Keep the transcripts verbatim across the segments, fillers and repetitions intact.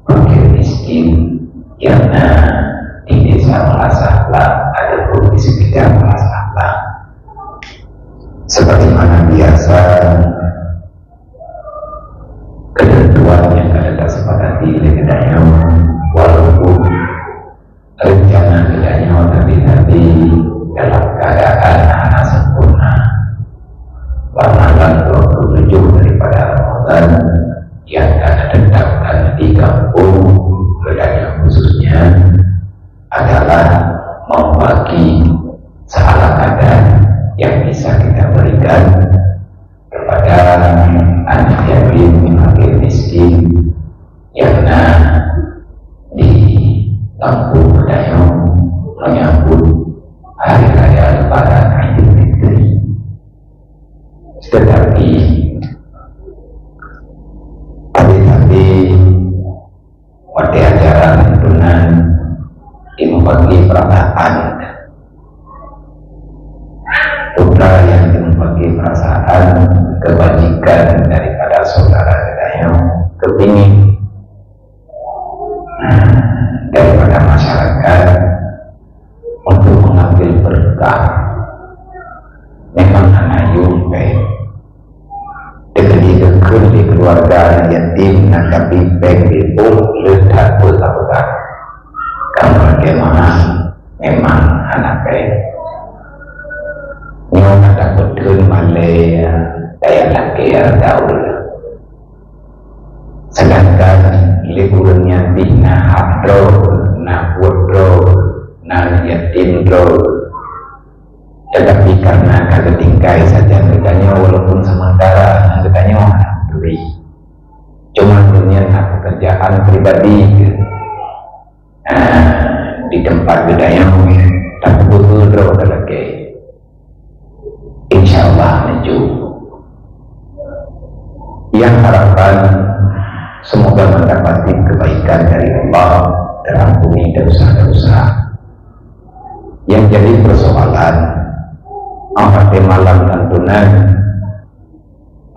fakir miskin yang na di desa Meulasahlak ataupun di sekitar Meulasahlak. Seperti mana biasa, ketentuan yang ka tersepakati oleh geutanyoe, walaupun rencana geutanyoe tadi-tadi dalam keadaan hana sempurna, pada malam dua puluh tujuh daripada Ramadan yang ka ditetapkan di kampung geutanyoe khususnya adalah membagi seala kadar yang bisa kita berikan kepada anak yatim, fakir miskin yang na di kampung geutanyoe menyambut Hari Raya Lebaran Aidilfitri. Tetapi, tapi-tapi, watée acara santunan, timbul bagi perasaan. Putra yang timbul bagi perasaan kebajikan daripada saudara geutanyoe kepingin, nah, daripada masyarakat untuk mengambil berkah. Memang hana yum péng. Teukeudi geukheun di keluarga aneuk yatim, na tapi péng di ôh leueh that peue ka peugah. Kamoe lakée meu'ah memang hana péng. Nyoe na tapeutheun malée daya lakée daur. Sedangkan lé ureuëng nyan pih na hak droe, na buet droe, na yatim droe. Tetapi karena ka geutinggai sajan geutanyoe, walaupun sementara, ngon geutanyoe hana turi. Cuma ureuëng nyan na pekerjaan pribadi, nah, di tempat geutanyoe, tapi beudroe talakée. Insya Allah menuju. Yang harapan semoga mendapati kebaikan dari Allah, terampuni dosa-dosa. Yang jadi persoalan, apakah malam santunan,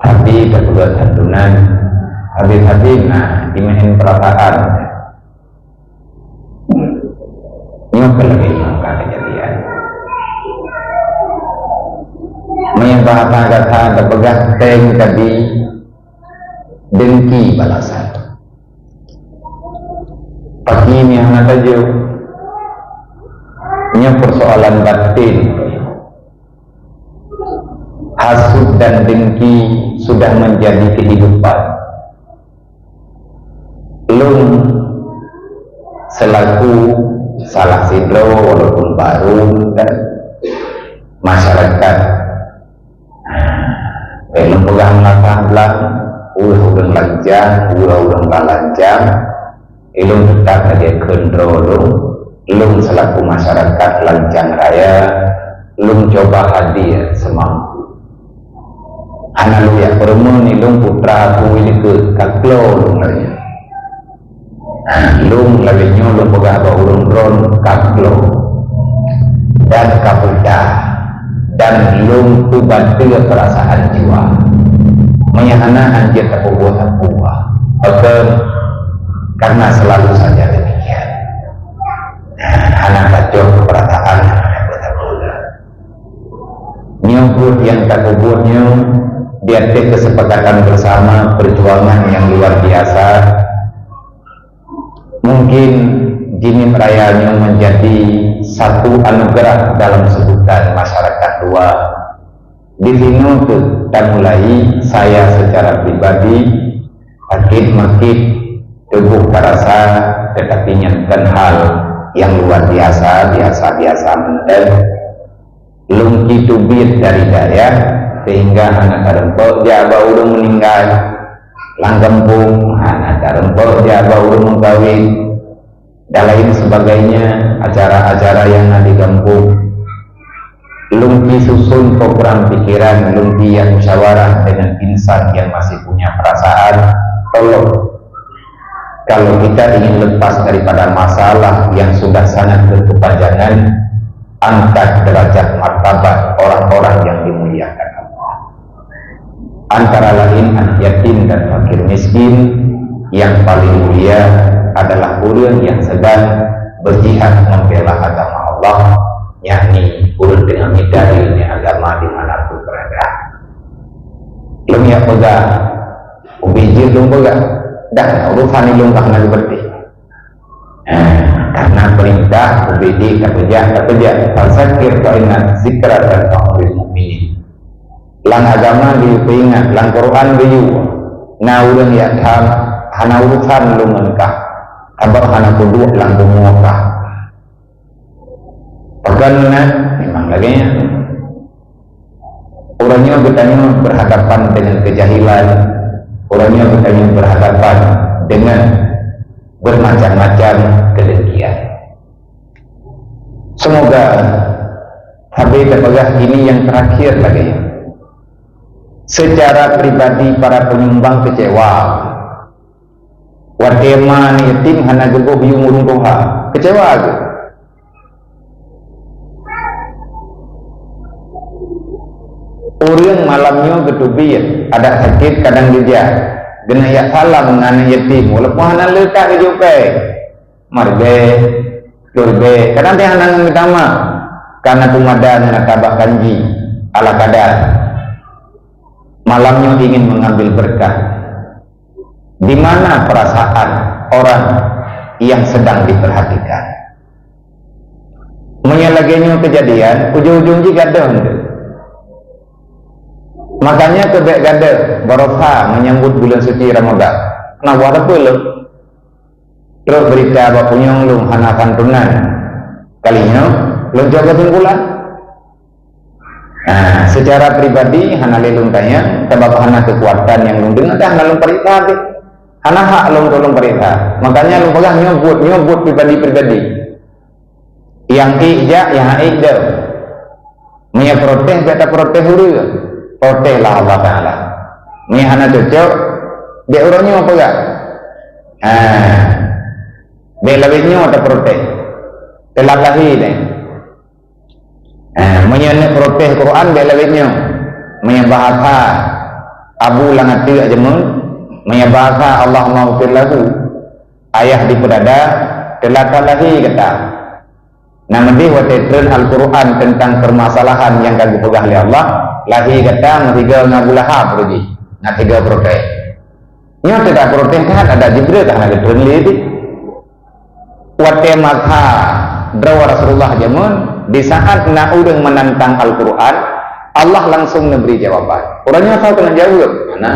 tapi terbuat santunan, habis-habis, nah, dimain perasaan. Nyoe keuh lagée nyoe ka keujadian. Meunyoe bahasa gata geupeugah péng tadi, dengki balasan. Paki nyan hana tajok. Nyoe persoalan batin. Hasut dan dengki sudah menjadi kehidupan. Lôn selaku salah sidroe walaupun baru dan masyarakat, bèk lôn peugah meunasah blang, weueh ureuëng lancang, weueh ureuëng ka lancang, ilôn teutap lagée kheun droe lôn, lôn selaku masyarakat lancang raya, lôn coba hadir seumampu. Hana lôn jak peureumeun ilôn putra aku ilikeue ka klo lôn lagée nyan. Lôn lagée nyoe lôn peugah bak ureuëng droen ka klo dan ka peugah dan lôn peubateue peurasaan jiwa. Meunyoe hana hanjeuet tapeubuet sapeue, pakon? Karena selalu saja demikian. Hana cocok keu peurasaan, hana cocok keu peurasaan. Nyoe buet nyang tapeubuet nyoe di ateueh keusepakatan bersama, perjuangan nyang luar biasa. Mungkin Jeuniet Raya nyoe menjadi satu anugerah dalam sebutan masyarakat luar. Di sinoe kheueh tamulai saya secara pribadi, sakét-makét tuboh tarasa, tetapi nyan kon hal nyang luar biasa, biasa-biasa mantong. Lôn cit teubiet dari dayah, sehingga hana tareumpok jak bak ureuëng meuninggai. Lam gampông hana tareumpok jak bak ureuëng meukawen, dan lain sebagainya, acara-acara nyang na di gampông. Lôn cit susun program pikiran, lôn cit jak musyawarah dengan insan yang masih punya perasaan. Tolong, kalau kita ingin lepas daripada masalah yang sudah sangat berkepanjangan, angkat derajat martabat orang-orang yang dimuliakan Allah. Antara lain anak yatim dan fakir miskin, Nyang paleng mulia adalah ureuëng nyang sedang berjihad membela agama Allah, yakni ureuëng teungoh mita ileumèe agama di mana pun berada. Lôn nyang peugah, ubé jeuet lôn peugah, dan urusan ilôn ka hana geupeureuté. Eh, karena perintah ubé jeuet tapeujak, tapeujak. Fadzakir fa inna dzikra tanfa'ul mu'minin. Lam agama geuyue peuingat, lam Quran geuyue, na ureuëng nyang tham, hana urusan lôn ngon kah, sabab hana kuduek lam bumoe kah. Pakon meunan? Memang lagée nyan. Uroe nyoe geutanyoe berhadapan dengan kejahilan, uroe nyoe geutanyoe berhadapan dengan bermacam-macam kedengkian. Semoga sabe tapeugah ini yang terakhir lagée nyan. Secara pribadi para penyumbang kecewa. Watée ma aneuëk yatim hana geuboh yuem ureuëng tuha, kecewa geuh. Ureuëng malam nyoe geuteubiet, adak sakét kadang geujak, geuneuk jak salam ngon aneuëk yatim, walaupun hana le that geujok péng. Lima ribée, sepuluh ribée, kadang teuh hana ngon geutamah, karena peumada ngon ata bak kanji, ala kadar. Malam nyoe ingin mengambil berkah. Di mana perasaan orang yang sedang diperhatikan? Meunyoe lagée nyoe keujadian, ujong-ujong jih gadôh nyoe. Makanya keu bék gadôh barosa menyambut bulan suci Ramadan. Nah, wah teupeu lom. Trok berita bak punyueng lôn hana santunan. Kali nyoe, lôn cok kesimpulan. Nah, secara pribadi hana lé lôn tanyong, sabab hana keukuatan nyang lôn deungoe, dah hana lôn peuriksa pih. Hana hak lôn untuk lôn peuriksa. Makanya lôn peugah nyoe buet, nyoe buet pribadi-pribadi. Nyang ék jak, nyang hana ék deuh. Meunyoe protes, bék taprotes ureuëng. Proteslah Allah Taala. Meunyoe hana cocok, bék uroe nyoe peugah. Ha. Bék lawét nyoe taprotes. Teulat lahé deh. Eh, meunyoe neuk protes Quran, bék lawét nyoe. Meunyoe bahasa Abu Langateuk jameun, meunyoe bahasa Allahumma ghfir lahu, ayah dipeudada, teulat lahé gata. Nah, meudeh watée treun Al-Quran tentang permasalahan nyang ka geupeugah lé Allah, lahé gata meusigoe ngon Abu Lahab reuji, na sigoe protes. Nyoe teuka protes that, ada Jibril ka hana geutreun lé teuh. Watée masa droe Rasulullah jameun, di saat na ureuëng menantang Al-Quran, Allah langsung neubri jawaban. Ureuëng nyoe asai keuneuk jaweueb, hana.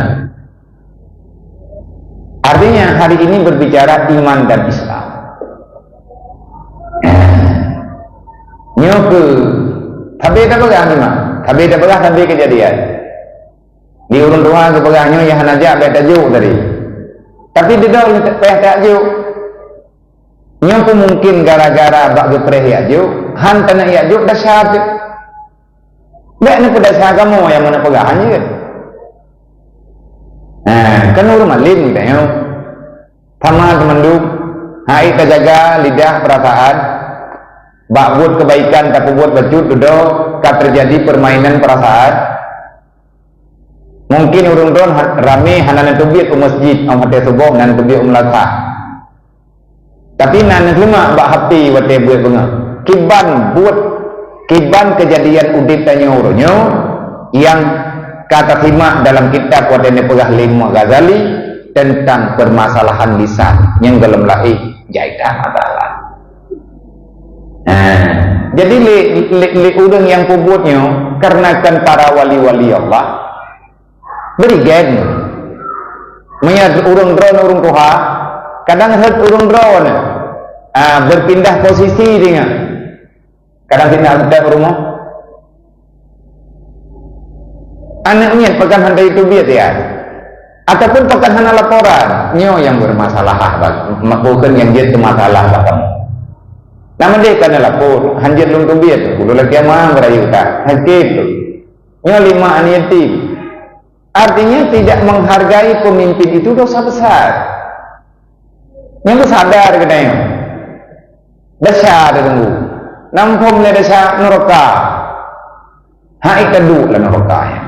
Artinya hari ini berbicara iman dan Islam. Nyoe keuh sabe tapeugah memang, sabe tapeugah sabe keujadian. Di ureuëng tuha geupeugah nyoe nyang hana jak bék tajok tadi. Tapi di droe péh tajok. Nyoe pun mungkin gara-gara bak geupreh jak jok, han taneuk jak jok desya teuh. Bék neupeudesya kamoe nyang meuneuk peugah hanjeuet. Nah, kan ureuëng malem geutanyoe. Sama teumandum, hai tajaga lidah perasaan, bak buet kebaikan tapeubuet bacut dudoe ka terjadi permainan perasaan. Mungkin ureuëng droen ha-, ramé hana neuteubiet u masjid, óh watée suboh na neuteubiet u meulasah. Tapi na neuteumak bak H P watée buet beungoh. Kiban buet, kiban keujadian udeb tanyoe uroe nyoe nyang ka tasimak dalam kitab watée neupeugah lé Imam Ghazali tentang permasalahan lisan nyang gohlom lahé jai that masalah. Nah, jadi lé, lé, lé ureuëng nyang peubuet nyoe karena kan para wali-wali Allah beri gen. Meunyoe ureuëng droen ureuëng tuha, kadang rhot ureuëng droen, ah, berpindah posisi dengan. Kadang sini ada rumah. Aneuëk miet pakon hana teubiet ya? Ataupun pakon hana laporan? Nyoe nyang bermasalah bak, bukan nyang jeuet masalah bak kamoe. Nama deh kana lapor, hanjeuet lôn teubiet, kudu lagi mah berayu tak. Hakik tu. Nyoe lima aneuëk yatim. Artinya tidak menghargai pemimpin itu dosa besar. Nyang tu sadar geutanyoe. Desya teunggu. Nampom lé desya neraka. Hai ka duek lam neraka nyan.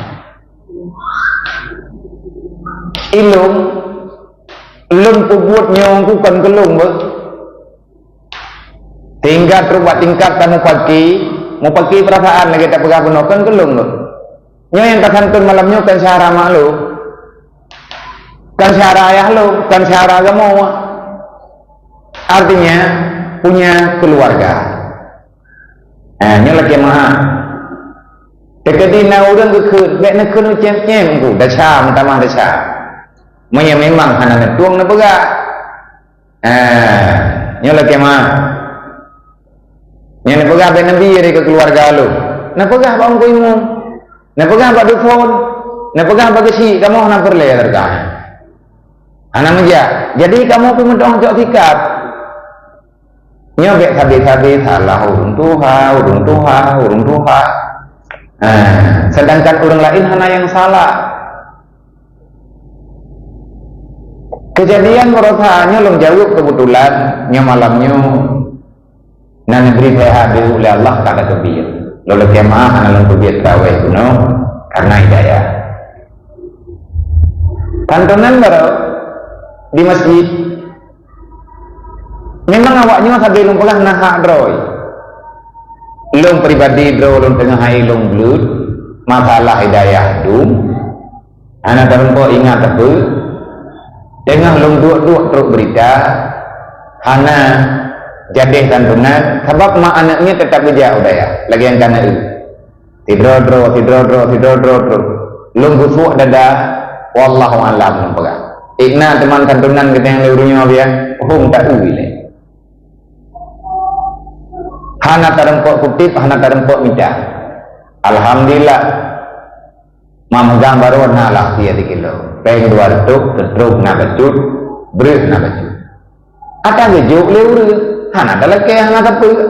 Ilôn Lôn peubuet nyoe kon keu lôn beuh. Tingkat trok bak tingkat tamupaki, mupaki peurasaan lagée tapeugah bunoe, kon keu lôn beuh. Nyoe nyang tasanton malam nyoe kon syedara mak lôn, kon syedara ayah lôn, kon syedara agama. Artinya, punya keluarga. Ha, nyoe lakée meu'ah. Teukeudi na ureuëng geukheun, bék neukheun cém-cém ku, desya meutamah desya. Meunyoe memang hana neutueng neupeugah. Ha, nyoe lakée meu'ah. Nyang neupeugah bék neubi dari keu keuluwarga lôn. Neupeugah bak Teungku Imum. Neupeugah bak dukon. Neupeugah bak geuchik, kamoe hana peureulée teuka. Hana meujak. Jadi kamoe pih meudoh cok sikap. Nyoe bék sabe-sabe salah ureuëng tuha, ureuëng tuha, ureuëng tuha. Ha, sedangkan ureuëng laén hana nyang salah. Keujadian baroesa nyoe lôn jaweueb keubeutulan nyoe malam nyoe na neubri sehat di ulée Allah ka teubiet. Lôn lakée meu'ah hana lôn teubiet traweh bunoe karena hidayah. Tantonan baroe di masjid. Memang awak nyoe sabe lôn peugah na hak droe. Lôn pribadi droe lôn teungoh hai lôn bleuet masalah hidayah dum. Hana tarumpok ingat teupeu. Teungoh lôn duek-duek trok beurita, hana jadeh tantonan, sabab mak aneuëk nyoe teutap geujak u dayah, lagée nyang ka na eu. Sidroe-droe, sidroe-droe, sidroe-droe trok. Lôn geusuek dada, wallahu a'lam lôn peugah. Ikna teuma tantonan geutanyoe lé ureuëng nyoe biang, hom ta eu ilée. Hana tarumpok kuteb, hana tarumpok mita. Alhamdulillah. Mameugang baroe na lah sie sikilo. Péng dua reutôh, seutrok na bacut, breueh na bacut. Ata geujok lé ureuëng, hana talakée hana sapeue.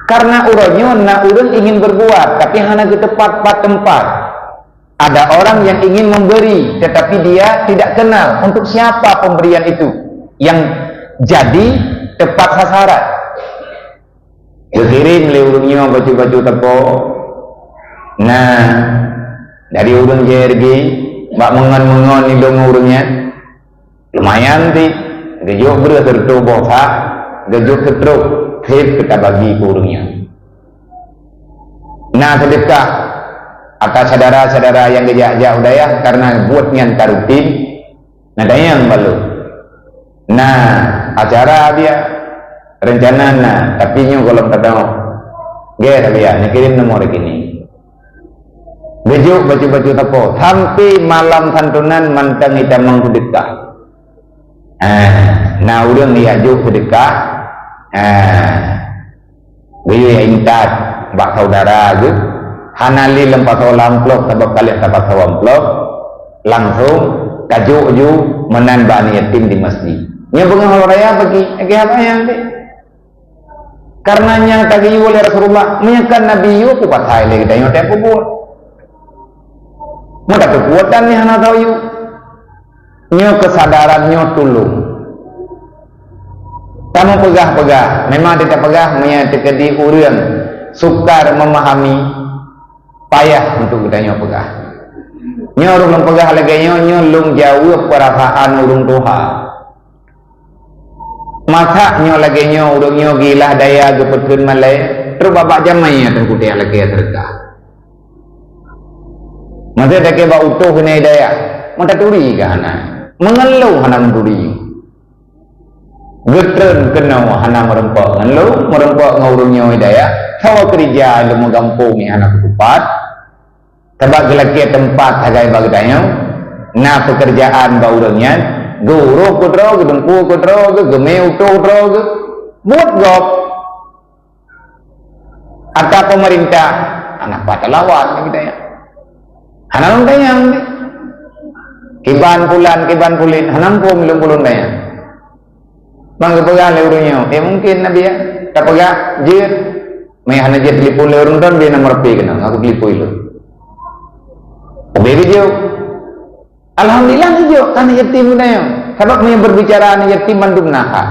Karena uroe nyoe na ureuëng ingin berbuat, tapi hana geuteupat pat teumpat. Ada orang yang ingin memberi, tetapi dia tidak kenal untuk siapa pemberian itu yang jadi tepat sasaran. Geukirém lé ureuëng nyoe bacut-bacut teupeu. Nah, dari ureuëng J R G, bak meungon-meungon nidong ureuëng nyan, lumayan ti, geujok breueh seureutôh boh sak, geujok seutrok, sép keu tabagi keu ureuëng nyan. Nah, seudeukah atas syedara-syedara nyang geujak-jak u dayah karena buet nyan ka rutin, na dayang balok. Nah, acara biak, rencana na, tapi nyoe gohlom tadong. Gét biak, neukirém nomor rekening. Geujok bacut-bacut teupeu, sampai malam santunan mantong itamong seudeukah. Ah, na ureuëng jijok seudeukah. Ah, geuyue intat bak saudara geuh, hana lé lom pasoe lam amplop sabab ka lheueh tapasoe amplop, langsong tajok ju meunan bak aneuk yatim di masjid. Nyoe beungoh raya bagi, lagée haba nyang deh. Karena nyang tageuyue lé Rasulullah, meunyoe kan Nabi yue, peue pasai lé geutanyoe teupeue buet. Meutateupeue tan nyang hana tau yue. Nyoe keusadaran nyoe tulông. Tamupeugah-peugah, memang teupeugah meunyoe teukeudi ureuëng sukar memahami, payah untuk geutanyoe peugah. Nyoe ureuëng lôn peugah lagée nyoe, nyoe lôn jaweueb peurasaan ureuëng tuha. Masa nyoe lagée nyoe, ureuëng nyoe geuilah daya geupeutheun malée, trok babah jamai nyang teungku tiak lakée seudeukah. Masa dakée bak utoh keuneuk daya, meutaturi ka hana, meungeuleu hana meuturi. Geutreun keunoe hana meurumpok ngon lôn, meurumpok ngon ureuëng nyoe daya, sawa keurija lôn meugampông nyang hana kutupat. Sabab geulakée teumpat sagai bak geutanyoe, na peukeurjaan bak ureuëng nyan, geuuroh keudroe, geuteumpu keudroe, geugeumé utoh droe, buet gob. Ata peumeurintah, hana pat talawan bak geutanyoe. Hana lôn tanyong. Kiban pulan, kiban pulan, hana muphom lôn, lôn tanyong. Bang geupeugah lé ureuëng nyoe, "Eh, mungkin Nabi ya, tapeugah jeuet." Meuhana jeuet telepon lé ureuëng ton, bina meureupi keunoe, ngaku telepon ilôn. Ubé geujok. Alhamdulillah geujok, kan yatim geutanyoe. Sabab meunyoe berbicara aneuk yatim mandum na hak.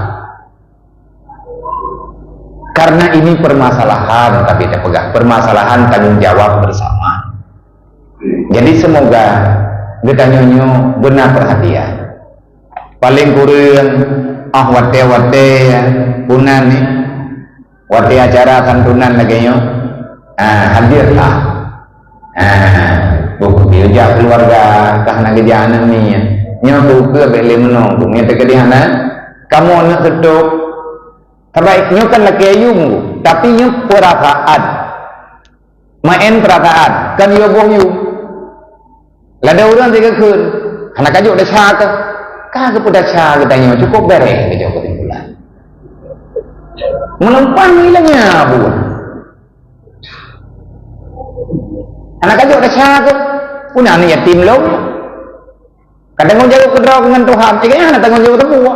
Karena ini permasalahan, tapi tapeugah permasalahan tanggung jawab bersama. Jadi semoga geutanyoe nyoe beuna perhatian. Paléng kureueng, ah, watée-watée, punan ni, watée acara santunan lagée nyoe, ah, hadir lah. Ah, buku diujak keluarga, kah na geujak aneuk miet. Nyoe tu keu bék lé meunong, tu nyoe teukeudi hana. Kamoe aneuk seutôt. Sabab nyoe kan lakée yum, tapi nyoe peurasaan. Maén peurasaan, kan yue boh yum. Ladée ureuëng sigeukheun, hana kajok desya keuh. Ka geupeudesya geutanyoe cukôp béreh geucok keusimpulan. Meulumpah ilée nyan buet. Hana kajok desya keuh, puna aneuk yatim lom. Ka tanggong jaweueb keudroe ngon Tuhan, eh, kayaknya hana tanggong jaweueb teupeu.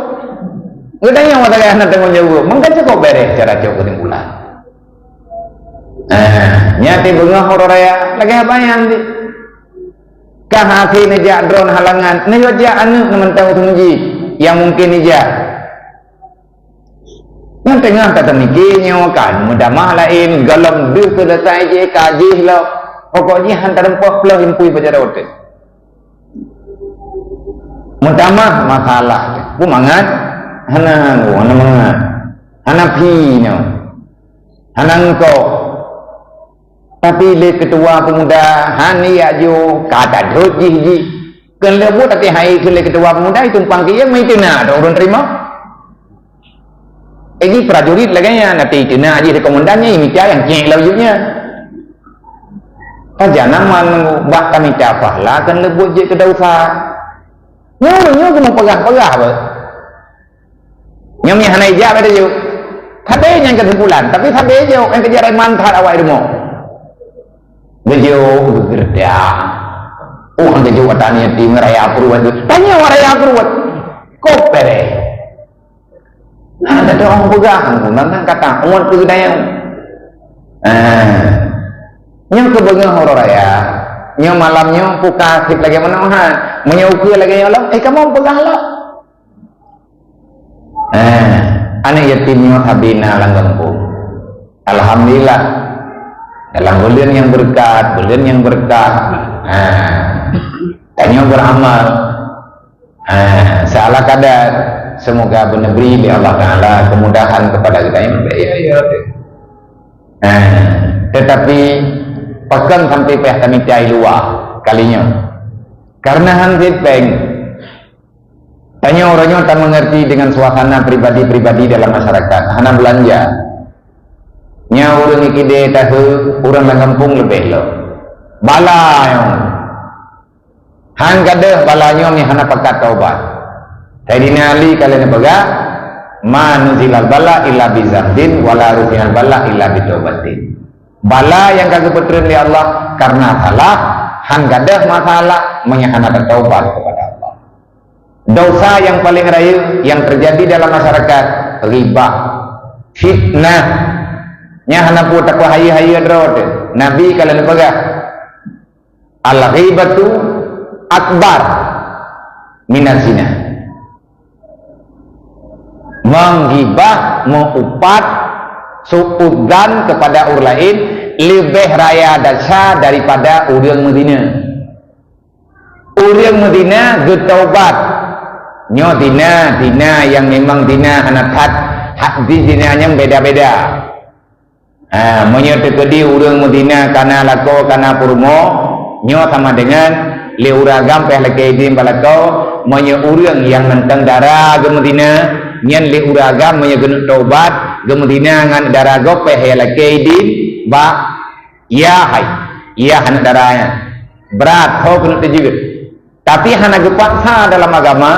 Geutanyoe masa kaya hana tanggong jaweueb, mungken cukôp béreh cara cok keusimpulan. Ah, nyan ti beungoh uroe raya, lagée haba nyan ti. Ka hase neujak droen halangan, neujak aneuk neumantong teumeuji nyang mungken neujak. Nyang teungoh tateumiki nyoe kan meutamah laén, gohlom deuh seuleusai jih ka jih lom. Pokok jih han tareumpok ploh impui bak jaroe teuh. Meutamah masalah, peue mangat? Hana, hana mangat. Hana phi nyoe. Hana eungkôt. Tapi lé keutua peumuda han jak ju, ka tadhôt jih jih. Keu leubuet até hai keu lé keutua peumuda, itumpang keu ia, meuiteuna dong ureuëng teurimong. Jadi prajurit lagée nyan, até iteuna jih di komandan nyan, imita nyang cék laju nyan. Ka janaman bak tamita pahala kan leubuet jeuet keu dosa. Nyoe, nyoe keuneuk peugah-peugah beuh. Nyoe meuhana ijak pada jeuet. Sabe nyang kesimpulan, tapi sabe jeuet nyang keujak reman that awak rumoh. Geujok, geugeureudak. Oh, han geujok ata nyan di raya pruet tu. Tanyoe raya pruet. Kop bere. Nah, ada orang pegang, nang kata, umat tu dayang. Ah. Nyoe keu beungoh uroe raya. Nyoe malam nyoe buka sit lagée meunoe ha. Meunyoe ukeue lagée nyoe lom, eh, kamoe peugah lom. Eh, aneuk yatim nyoe sabe na lam gampông. Alhamdulillah. Dalam buleuen nyang beureukat, buleuen nyang beureukat. Ha. Tanyoe beuramal. Ha, seala kadar, semoga beunebri lé Allah Taala kemudahan kepada kita yang baik. Ha, tetapi pakon sampai payah tamita i luwa kali nyoe. Karena han cit péng. Tanyoe uroe nyoe tameungerti dengan suasana pribadi-pribadi dalam masyarakat. Hana beulanja. Nyan ureuëng ikide tahe, ureuëng lam gampông leubeh lom. Bala nyoe. Han gadôh bala nyoe meuhana pakat taubat. Saidina Ali ka lheueh neupeugah, "Ma nuzilal bala illa bi zambin, wa la rufi'al bala illa bi taubatin." Bala nyang ka geupeutreun lé Allah karena salah, han gadôh masalah meunyoe hana tataubat kepada Allah. Dosa yang paling rayeuk yang terjadi dalam masyarakat, ghibah, fitnah. Nyan hana peue tapeuhayeue-hayeue droe teuh. Nabi ka lheueh neupeugah, "Al-ghibatu akbar minaz zina." Menggibah, meuupat, su'udzan kepada ureuëng laén leubeh raya desya daripada ureuëng meuzina. Ureuëng meuzina geutaubat. Nyoe zina, zina nyang memang zina hana that, had jih zina nyang beda-beda. Ha, meunyoe teukeudi ureuëng meuzina kana lakoe, kana peurumoh, nyoe sama dengan lé ureuëng agam payah lakée idin bak lakoe, meunyoe ureuëng nyang mantong dara geumeuzina, nyan lé ureuëng agam meunyoe geuneuk taubat, geumeuzina ngon dara gob payah lakée idin bak ia hai, ia aneuk dara nyan. Brat ho keuneuk teujeuet. Tapi hana geupaksa dalam agama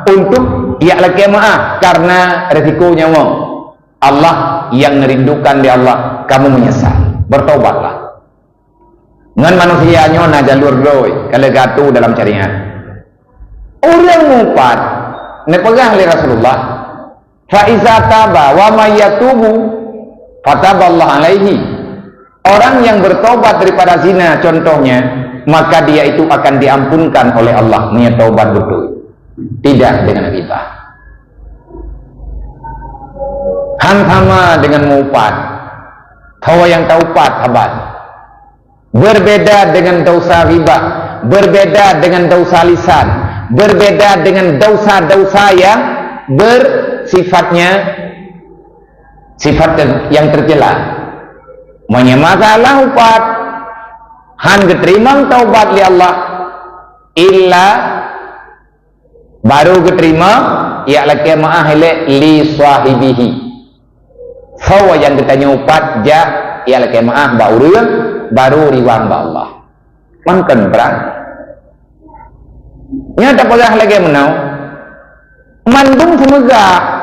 untuk jak lakée meuáh karena resiko nyawöng. Allah yang merindukan di Allah, kamu menyesal. Bertobatlah. Ngon manusia nyoe na jalur droe, kalau gatu dalam syariat. Ureuëng mupat, neupeugah lé Rasulullah, "Fa iza taba wa may yatubu, fataballahu alaihi." Orang yang bertobat daripada zina, contohnya, maka dia itu akan diampunkan oleh Allah, meunyoe taubat beutôi. Tidak dengan ghibah. Han sama dengan meuupat. Ho nyang taupat saban. Berbeda dengan dosa ghibah, berbeda dengan dosa lisan, berbeda dengan dosa-dosa yang bersifatnya sifat yang tercela. Meunyoe masalah upat, han geuteurimong taubat lé Allah, illa baru geuteurimong, yak lakée meuáh ilée li sahibihi. Soe nyang geutanyoe upat jak, yak lakée meuáh bak ureuëng, baru riwang bak Allah. Mangkon prang. Nyoe tapeugah lagée meunoe, mandum seumeugah.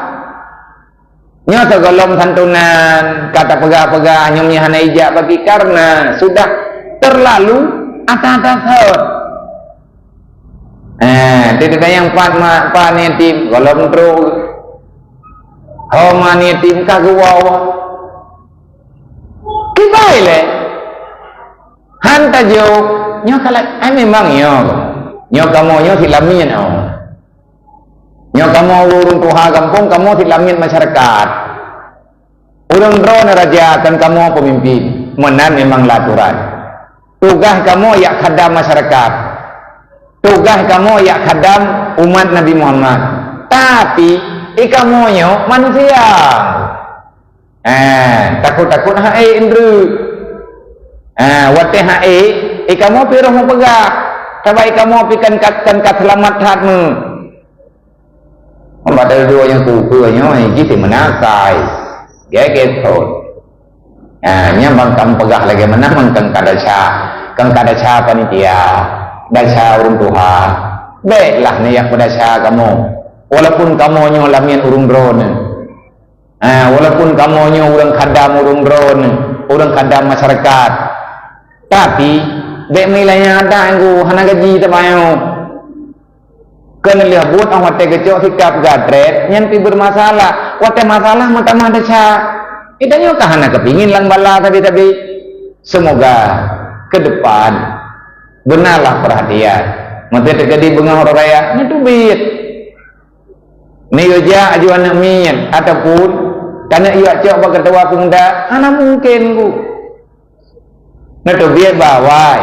Nyoe sigohlom santunan, ka tapeugah-peugah, nyoe meunyoe hana ijak bagi karena sudah terlalu atas-atas thot. Eh, di tayang pat ma, pat yatim, gohlom trok. Ho ma yatim ka geuwoe. Tibai lé. Han tajok, nyoe kalai, ai memang nyoe. Nyoe kamoe nyoe sit lamiet, oh. Nyoe kamoe ureuëng tuha gampông, kamoe sit lamiet masyarakat. Ureuëng droeneuh raja, kan kamoe peumimpin. Meunan memang la aturan. Tugaih kamoe yak khadam masyarakat. Tugaih kamoe yak khadam umat Nabi Muhammad. Tapi, i kamoe nyoe manusia. Eh, takot-takot hak ék indru. Eh, watée hak ék, i kamoe pi roh meupeugah. Sabab i kamoe pi kan ka, kan ka seulamat that meu. Padahai dua nyang kukeue nyoe, jih si meunasai. Gét-gét thon. Ah, nyan ban kamoe peugah lagée meunan, ban kan ka desya, kan ka desya panitia, desya ureuëng tuha. Bék lah neujak peudesya kamoe. Walaupun kamoe nyoe lamiet ureuëng droeneuh. Ah, walaupun kamoe nyoe ureuëng khadam ureuëng droeneuh, ureuëng khadam masyarakat. Tapi, bék meunilai nyang ada, Teungku, hana gaji tabayeue. Keuneulheueh buet óh watée geucok sikap gatrét, nyan pi bermasalah. Watée masalah meutamah desya. Geutanyoe ka hana keupingin lam bala tabi-tabi. Semoga ke depan beunalah perhatian. Meunteuk teukeudi beungoh uroe raya, neuteubiet. Neujak aju aneuëk miet ataupun taneuk yue cok bak keutua peumuda, hana mungken, Bu. Neuteubiet bak awai.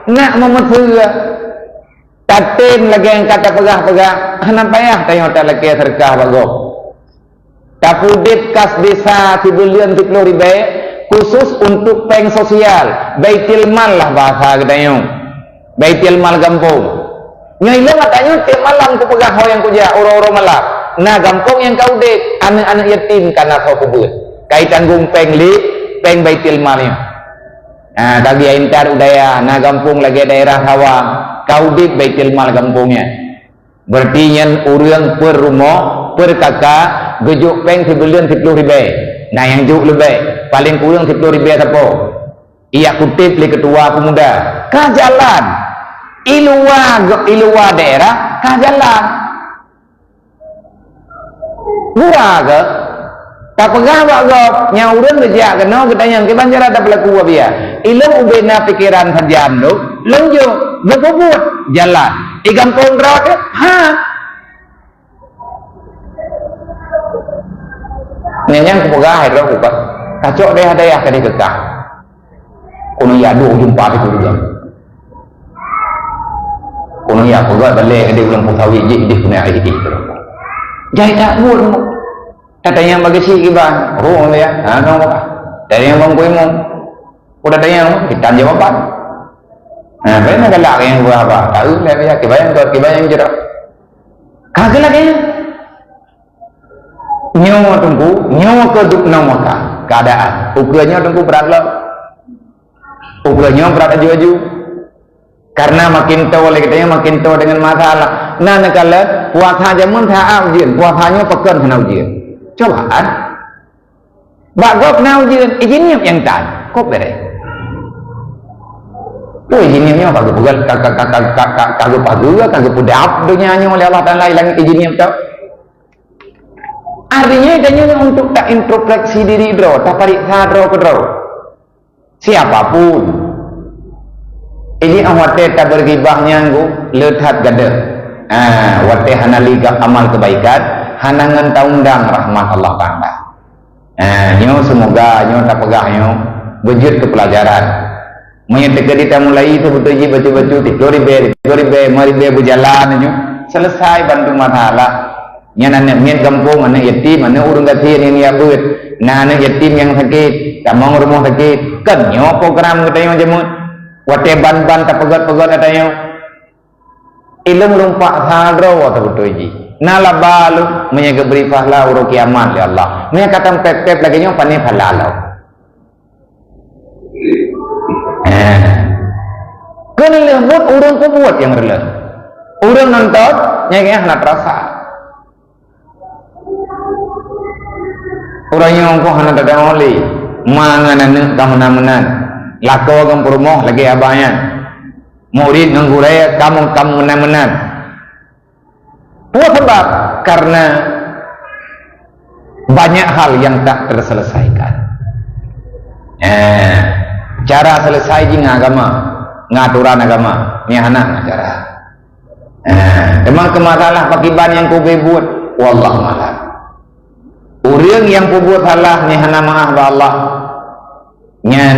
Nak meumeuseue. Tatem lagée nyang ka tapeugah-peugah, hana payah tanyoe talakée seudeukah bak gob. Tapeudeb kas desa sibuleuen siplôh ribée khusus untuk péng sosial, baitul mal lah bahasa geutanyoe. Baitul mal gampông. Nyoe ilong ata nyoe tieb malam kupeugah ho nyang kujak uroe-uroe malam. Na gampông nyang ka udeb, aneuëk-aneuëk yatim ka na soe peubuet. Ka itanggong péng lé, péng baitul mal nyoe. Ha, ka geuintat u dayah, na gampông lagée daerah Sawang, ka udeb baitul mal gampông nyan. Berarti nyan ureuëng per rumoh, per kaka, geujok péng sibuleuen siplôh ribée. Na nyang jok leubeh, paleng kureueng siplôh ribée sapo. Ijak kuteb lé keutua peumuda. Ka jalan. I luwa ge-, i luwa daerah, ka jalan. Gura keuh, tapeugah bak gob, nyang ureuëng geujak keunoe geutanyong, "Kiban cara tapeulaku, Abiya?" Ilong ubena pikeran sajan lom, lom jok, geupeubuet jalan. I gampông droe teuh, ha. Nyan nyang kupeugah hai droe kupeugah, kacok dayah-dayah ka dikeukah. Keuneuk ya dua jumpa di kurujan. Keuneuk ya peugah balée di ulang pusawit jih di keuneuk air jih. Jai tak buat. Tatanyong bagi si kiban, roh ya, ha no. Tatanyong bang kuimong. Ku tatanyong, kita jawaban. Ha, bagaimana galak yang buah apa? Tahu lah ya, kiban yang kau, kiban yang jerah. Kagak lagi. Nyoe Teungku, nyoe keu dum nyoe meuka keadaan. Ukeue nyoe Teungku brat lom. Ukeue nyoe brat aju-aju. Karena makin toe lé geutanyoe makin toe deungon masalah. Na neukalon puasa jameun saát ujeuen, puasa nyoe pakon hana ujeuen. Cobaan. Bak gob na ujeuen, ijin nyoe nyang tan. Kok bere? Oh, ijin nyoe ka geupeugah, ka, ka geupageue, ka geupeudab donya nyoe oleh Allah Taala ilang ijin nyoe tau. Artinya, geutanyoe untuk ta introspeksi diri droe, tapariksa droe keudroe. Siapapun. Ini ah watée tabeugibah nyang gu le that gadeuh. Ah, watée hana ligak amal kebaikan, hana ngon taundang rahmat Allah Taala. Ah, nyoe semoga nyoe tapeugah nyoe beujeuet keu pelajaran. Meunyoe teukeudi tamulai seubeutôi jih bacut-bacut, tiga ribèe, tiga ribèe, lima ribèe beujalan nyoe. Selesai bantu masalah. Nyan aneuk miet gampông, aneuk yatim, aneuk ureueng gasien nyang jak beuet. Na aneuk yatim nyang sakét, tamong rumoh sakét. Kan nyoe program geutanyoe jameun. Watèe ban-ban tapeugöt-peugöt geutanyoe. Ilôn lumpak sa droe teubeutôi jih. Na laba lôn, meunyoe geubri pahala uroe kiamat lé Allah. Meunyoe ka tatem pép-pép lagèe nyoe, pané pahala lôn. Eh. Keuneulheueh buet ureueng peubuet nyang reuloh. Ureueng nonton, nyang hana teurasa. Ureueng nyoe keuh hana teudeungoe lé, ma ngon aneuk ka meunan-meunan. Lakoe ngon peurumoh lagèe abah nyan. Murit ngon gurèe ka meunan-meunan. Peue sabab? Karena banyak hal yang tak terselesaikan. Eh, cara selesai jih ngon agama, ngon aturan agama, nyan hana ngon cara. Eh, teuma keu masalah pakiban nyang kube buet, wallahu a'lam. Ureueng nyang peubuet salah nyan hana meu'ah bak Allah. Nyan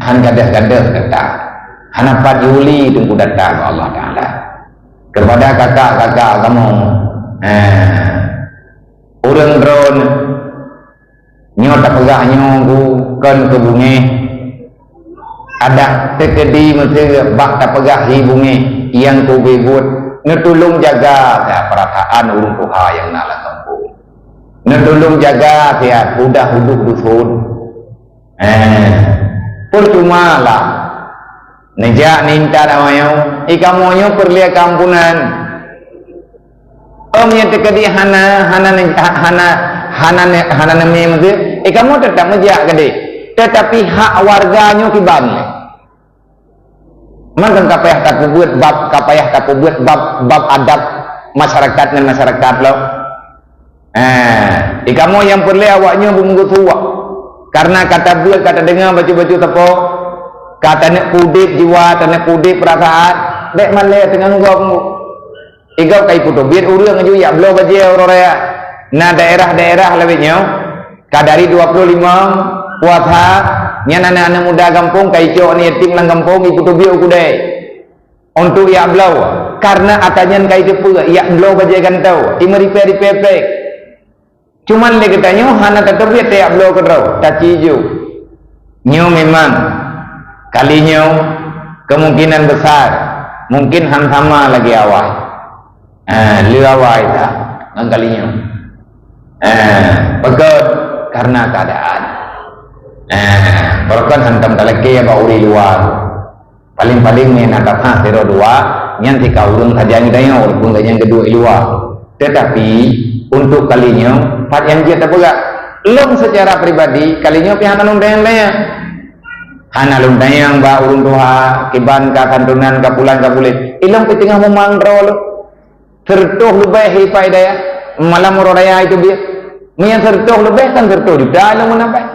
han gadôh-gadôh gata. Hana pat jiuli teungku gata bak Allah Taala. Keupada kakak-kakak kamoe, eh, ureueng droeneuh nyoe tapeugah nyoe kon keu beungéh. Adak teukeudi meuteuk bak tapeugah hi beungéh nyang kube buet, neutulông jaga siat peurasaan ureueng tuha nyang na lam gampông. Neutulông jaga siat udah udôh dusun. Eh, percuma lah. Neujak neuintat awaknyoe, i kamoe nyoe peureulèe keuampunan. Om nyang teukeudi hana, hana ne-, ha-, hana, hana ne-, hana neumi meuseue, i kamoe teutap meujak keudeh. Teutapi hak warga nyoe kiban lé. Mantong ka payah tapeubuet bab, ka payah tapeubuet bab, bab adab masyarakat ngon masyarakat lom. Eh, di kamoe nyang peureulèe awaknyoe beumeugeuseuwak. Karena ka tabeuet, ka tadeungoe bacut-bacut sapo, ka taneuk peudép jiwa, taneuk peudép peurasaan, bèk malèe teungoh gob. Igob ka ipeuteubiet ureueng aju jak bloe bajèe uroe raya. Na daerah-daerah lagèe nyoe, ka dari dua puluh lima puasa, nyan aneuk-aneuk muda gampông ka icok aneuk yatim lam gampông ipeuteubiet u keudè. Untuk jak bloe, karena ata nyan ka iteupeue, jak bloe bajèe gantoe, imeuripèe-ripèe plék. Cuman lé geutanyoe hana tateubiet tajak bloe keudroe, taci ju. Nyoe memang kali nyoe kemungkinan besar mungkin han sama lagèe awai. Ah, lé awai dah ngon kali nyoe. Ah, pakon? Karena keadaan. Ah, barokon hantom talakèe bak ureueng luwa. Paléng-paléng meunan ka that sidroe dua, nyan tika ureueng sajan geutanyoe, walaupun gobnyan keudua i luwa. Teutapi, untuk kali nyoe, pat nyang jeuet tapeugah. Lôn seucara pribadi, kali nyoe pih hana lôn tanyong-tanyong. Hana lôn tanyong bak ureueng tuha, kiban ka santunan, ka pulan, ka puléh. Ilôn pih teungoh mumang droe lôn. Seureutôh leubeh ipa i dayah, malam uroe raya iteubiet. Meunyan seureutôh leubeh kan seureutôh juta lôn meunan beh.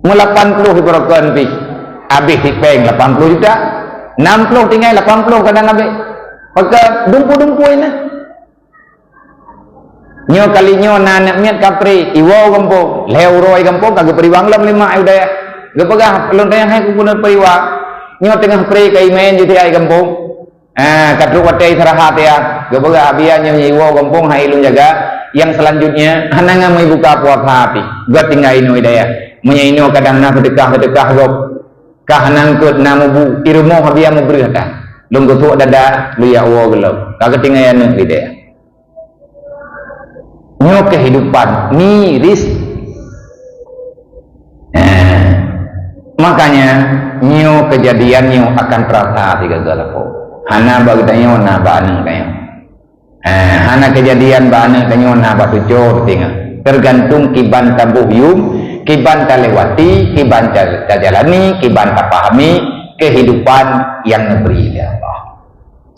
Meulapan ploh ibarokon pih, habéh sipéng lapan ploh juta, nam ploh tinggai lapan ploh kadang habéh. Maka dumpu-dumpu inan. Nyoe kali nyoe na aneuk miet ka pré, iwoe gampông, lhèe uroe gampông ka geupeureubang lom lé mak i dayah. Geupeugah, "Lôn tanyong hai keupeue lôn peureubang." Nyoe teungoh pré ka imèn jih tiai gampông. Ah, ka trok watèe istirahat ya. Geupeugah, "Abi, nyoe iwoe gampông hai lôn jaga. Nyang selanjutnya, hana ngon meubuka puasa pih. Geutinggai inoe i dayah. Meunyoe inoe kadang na seudeukah-seudeukah gob. Ka hana eungkôt na mubu, i rumoh abi meubreuh that. Lôn geusuek dada, lôn jak woe gob lom." Ka geutinggai aneuk di dayah. Nyoe kehidupan miris. Eh, makanya nyoe kejadian nyoe akan terasa sigaga lakoe. Hana bak geutanyoe, na bak aneuk tanyoe. Eh, hana kejadian bak aneuk tanyoe, na bak cucoe teutinggai. Tergantung kiban taboh yum, kiban talewati, kiban ta-, tajalani, kiban tapahami kehidupan yang diberi oleh Allah.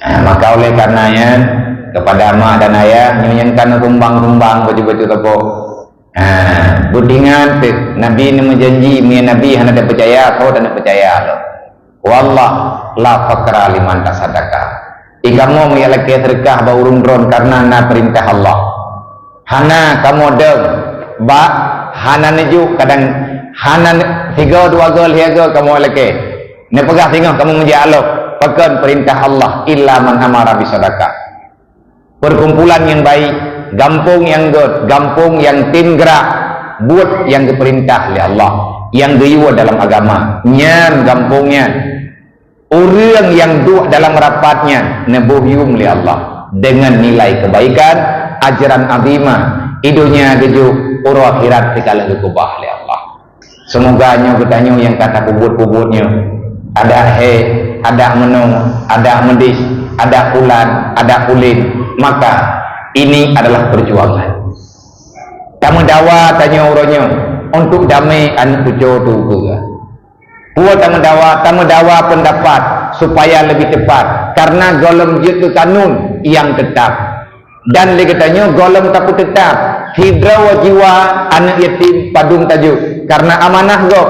Ah, maka oleh karena nyan, kepada mak dan ayah, nyoe nyang ka neusumbang-sumbang baju-baju sapo. Ah, beuingat teuh, Nabi neumeujanji, meunyoe Nabi hana tapeucaya, soe taneuk peucaya lom. Wallah, la faqra liman tasaddaqa. Di kamoe meujak lakèe seudeukah bak ureueng droen karena na peurintah Allah. Hana kamoe dong, bak hana neujok, kadang hana ne-, sigoe dua goe lhèe goe kamoe lakèe. Neupeugah singoh kamoe meujak lom. Pakon peurintah Allah, illa man amara bisadaqah. Perkumpulan nyang baik, gampông nyang gét, gampông nyang tem grak, buet nyang geupeurintah lé Allah, nyang geuyue dalam agama. Nyan gampông nyan. Ureuëng nyang duek dalam rapat nyan neuboh yuem lé Allah deungon nilai keubaikan, ajran azima, i donya geujok, uroe akhirat teuka lheueh geukeubah lé Allah. Seumoga nyoe geutanyoe nyang ka tapeubuet-peubuet nyoe, adak hék, adak meunong, adak meudeh, adak pulan, adak pulen, maka ini adalah perjuangan. Tameudawa tanyoe uroe nyoe untuk damé aneuëk cucoe teuh ukeue. Peue tameudawa? Tameudawa peundapat supaya leubeh teupat, karena gohlom jeuet keu kanun nyang teutab. Dan lé geutanyoe gohlom tapeuteutab, sidroe jiwa aneuëk yatim padum tajok, karena amanah gob.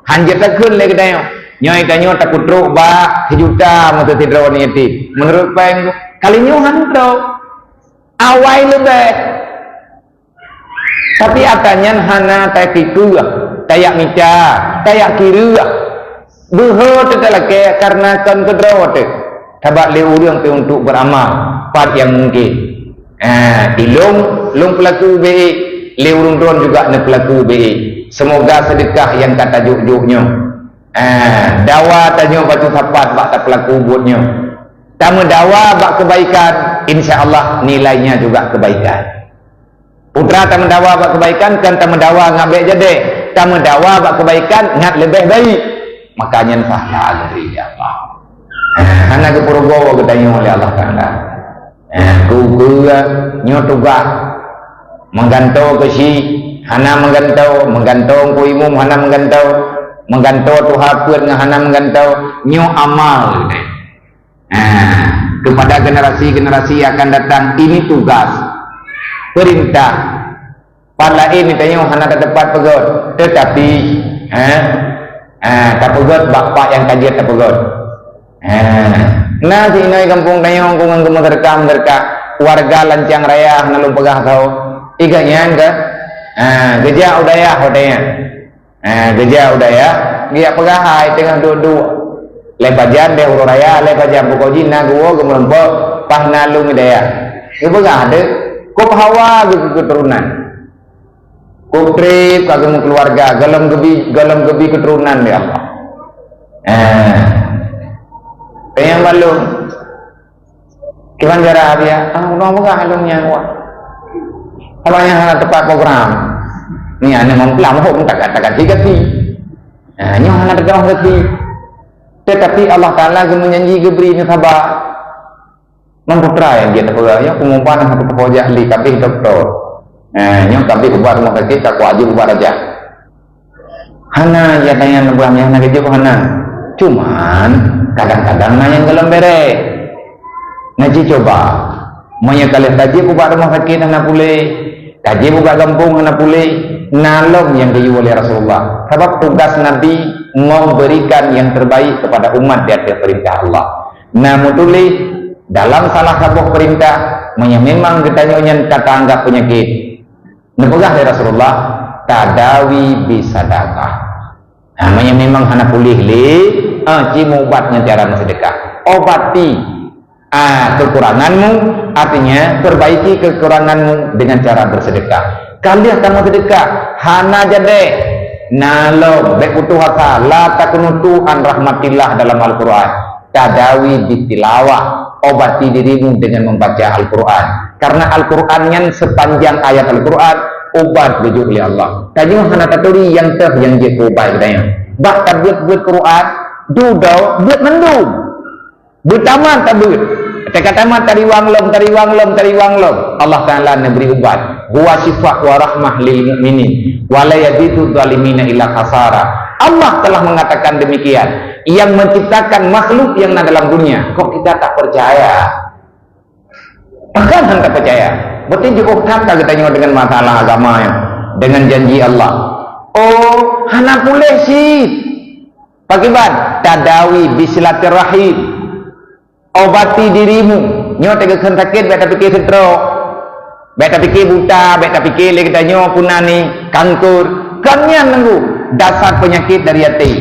Hán jeuet takheun lé geutanyoe, nyoe tanyoe tapeutrok bak sijuta meusidroe aneuëk yatim. Meunurot péng, kali nyoe hán trok. Awai leubeh. Tapi ata nyan hana takikeuh, tajak mita, tajak kireueh. Beuhe teutalakée karena kon keudroe teuh. Sabab lé ureuëng pih untuk beuramal, pat nyang mungken. Ah, ilong, lôn peulaku bék, lé ureuëng droen juga neupeulaku bék. Seumoga seudeukah nyang ka tajok-jok nyoe. Ah, dawa tanyoe bacut sapat bak tapeulaku buet nyoe. Tameudawa bak keubaikan, insya Allah nilainya juga keubaikan. Putra tameudawa bak keubaikan, kon tameudawa ngat bék jadéh. Tameudawa bak keubaikan ngat leubeh baik. Maka nyan pahala geubri lé Allah. Hana geupeurugoe geutanyoe lé Allah Taala. Eh, keu-, keu-, nyoe tugaih meugantoe keu si hana meugantoe, meugantoe keu imum hana meugantoe, meugantoe tuha peuet ngon hana meugantoe, nyoe amal. Nah, kepada generasi-generasi yang akan datang, ini tugas, perintah. Pat laén tanyoe hana tateupat peugét, tetapi, eh, eh, tapeugét bak pat nyang ka jeuet tapeugét. Eh, na si inong gampông tanyoe ngon geumeuseudekah-meuseudekah, warga lancang raya hana lôn peugah sahoe. Iga nyan ka, eh, geujak u dayah watée nyan. Eh, geujak u dayah, geujak peugah hai teungoh duek-duek. Lhée pajan deh uroe raya, lhée pajan pokok jih na geuwoe geumeurumpok, paih na lôn i dayah. Geupeugah deh, kop hawa geu-, keu-, keuturonan. Kop treb ka geukeuluwarga, gohlom geubi, gohlom geubi keuturonan lé Allah. Eh. Peue nyang balum. Kiban cara biasa, ah, uroe peugah lôn nyan wah. Abang nyang hana teupat program. Ni aneuk meupeugah mohom takat-takat gaki. Nah, nyoe hana teuka gaki. Tetapi Allah Taala geumeujanji geubri nyoe saba. Ngon putra nyang jeuet peugah, nyoe peungubat nyang satu peugah jak li kabeh dokto. Nah, nyoe kabeh ubat rumoh sakét ka kuwajib ubat raja. Hana, ya, tanyan buah nyang hana geujok hana. Cuman, kadang-kadang na nyang gohlom béré. Ngaji cuba. Meunyoe ka lheueh tajép ubak rumoh sakét hana puléh, tajép ubak gampông hana puléh, na lom nyang geuyue lé Rasulullah. Sabab tugas Nabi memberikan yang terbaik kepada umat di atas perintah Allah. Na meutuléh dalam salah saboh perintah, meunyoe memang geutanyoe nyan ka taanggap peunyakét, neupeugah lé Rasulullah, "Tadawi bisadaqah." Ha, meunyoe memang hana puléh lé, ha, ci meuubat ngon cara meuseudekah. Obati, ah, kekuranganmu, artinya perbaiki kekuranganmu dengan cara bersedekah. Ka lheueh tameuseudekah, hana jadéh. Na lom, bék putoh asa, la taqnutu an rahmatillah dalam Al-Quran. Tadawi bitilawah, obati dirimu dengan membaca Al-Quran. Karena Al-Quran nyan sepanjang ayat Al-Quran, ubat geujok lé Allah. Tanyoe hana taturi nyang teuh nyang jeuet keu ubat geutanyoe. Bak tabeuet-beuet Quran, dudoe, beuet mandum. Beutamat tabeuet. Teuka tamat tariwang lom, tariwang lom, tariwang lom. Allah Taala neubri ubat. Huwa syifa wa rahmah lil mu'minin. Wa la yazidu zalimina illa khasara. Allah telah mengatakan demikian. Yang menciptakan makhluk yang na dalam dunia. Kok kita tak percaya? Pakon hana tapeucaya? Berarti jiôh that ka geutanyoe dengan masalah agama nyoe, dengan janji Allah. Oh, hana puléh cit. Pakriban? Tadawi bisilaturahim. Obati dirimu. Nyoe teukheun sakét, bék tapike stroke. Bék tapike buta, bék tapike lé geutanyoe peue na ni, kanker. Kon nyan nunggu dasar peunyakét dari até.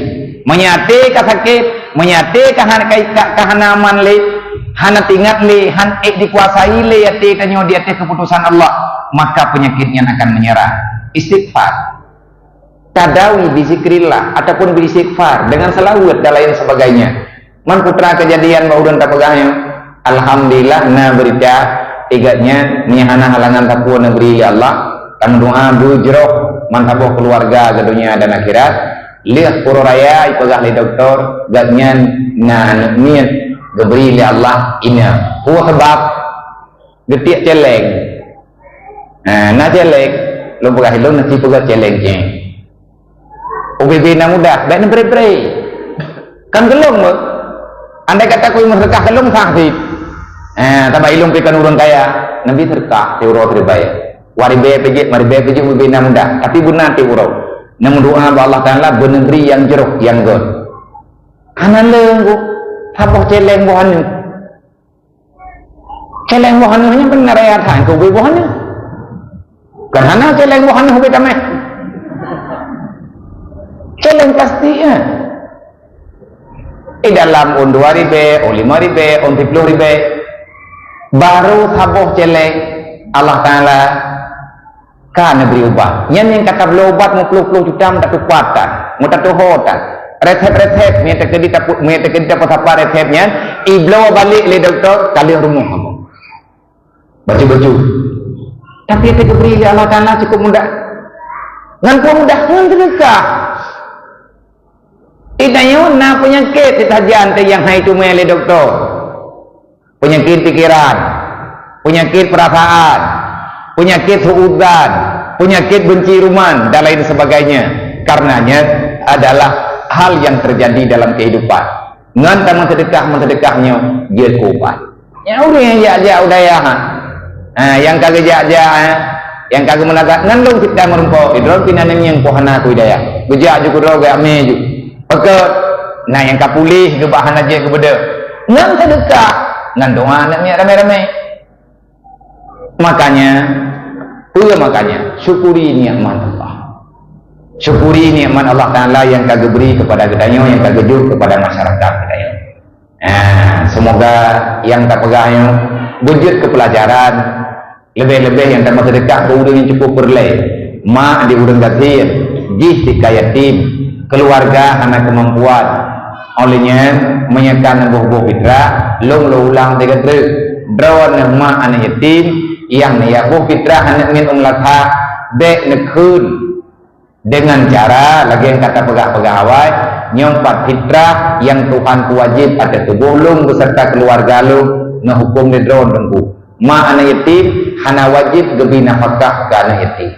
Meunyoe até ka sakét, Meunyo até ka han-, ka, ka, ka hana aman lé, hana teuingat lé, han ék dikuasai lé até tanyoe di ateueh keuputosan Allah, maka peunyakét nyan akan menyerang. Istighfar. Tadawi bizikrillah ataupun beristighfar dengan selawat dan lain sebagainya. Man putra kejadian bak ulôn tapeugah nyoe, alhamdulillah na berita, gobnyan meunyo hana halangan sapeue neubri lé Allah, tameudoa beujroh man saboh keuluwarga keu donya dan akhirat. Lheueh uroe raya ipeugah lé dokto, gobnyan na aneuk miet geubri lé Allah inong. Peue sabab? Geutiek céléng. Ha, na céléng, lôn peugah lôn na sipeugah céléng céng. Ubé-bé na mudah, bèk neubré-bré. Kan geulong beuh. Andai kata kui meuseudeukah geulong sah cit. Ha, sabab ilôn pih kon ureueng kaya, neubi seudeukah siuroe siribèe. Dua ribèe pih jeuet, lima ribèe pih jeuet, ubé-bé na mudah. Tapi beuna tiep uroe. Neumeudoa bak Allah Taala beuneubri nyang jroh, nyang göt. Hana lé ngon saboh céléng boh aneuk. Céléng boh aneuk nyan beuna raya that keu ubé boh aneuk. Kan hana céléng boh aneuk ubé tameh. Céléng plastik nyan. Di dalam ôn dua ribèe, ôn lima ribèe, ôn siplôh ribèe, barô saboh céléng Allah Taala ka neubri ubat. Nyan nyang ka tabloe ubat meuploh-ploh juta, meutatupat tan, meutatuho tan. Resep-resep, meunyo teukeudi tapu-, meunyo teukeudi tapeusapat resep nyan, ibloe balek lé dokto, ka lheueh rumoh kamoe. Bacut-bacut. Tapi nyang geubri lé Allah Taala cukup mudah. Ngon peue mudah? Ngon seudeukah. Di tanyoe na peunyakét sit sajan teuh nyang han itumè lé dokto. Peunyakét pikeran, peunyakét peurasaan, peunyakét su'udzan, peunyakét beunci ruman, dan lain sebagainya. Karenanya adalah hal yang terjadi dalam kehidupan. Ngon tameuseudeukah-meuseudeukah nyoe jeuet keu ubat. Nyang ureueng nyang jak-jak u dayah, ha, nyang ka geujak-jak, ha, nyang ka geumeunazat ngon lôn cit ka meurumpok, droe pih na nyang poh hana keu dayah. Geujak ju keudroe geuamé ju. Pakon? Na nyang ka puléh geuh bak hana jeuet geubeudôh. Ngon seudeukah, ngon doa aneuk miet ramé-ramé. Makanya, peue makanya, syukuri nikmat Allah. Syukuri nikmat Allah Taala nyang ka geubri keupada geutanyoe, nyang ka geujok keupada masyarakat geutanyoe. Ah, semoga nyang tapeugah nyoe beujeuet keu peulajaran, leubeh-leubeh nyang tameuseudeukah keu ureueng nyang cukup peureulée. Mak di ureueng gasien, jih tika yatim, keuluwarga hana keumampuan. Óh lheueh nyan, meunyo ka neuboh-boh fitrah, lôn lôn ulang sigoe treuk. Droeneuh mak aneuk yatim, nyang neujak boh fitrah aneuk miet u meulasah, bék neukheun. Deungon cara lagée nyang ka tapeugah-peugah awai, nyoe pat fitrah nyang Tuhan peuwajéb ateueh tuboh lôn beuseurta keuluwarga lôn, neuhuköm lé droe teungku. Mak aneuk yatim hana wajéb geubri nafakah keu aneuk yatim.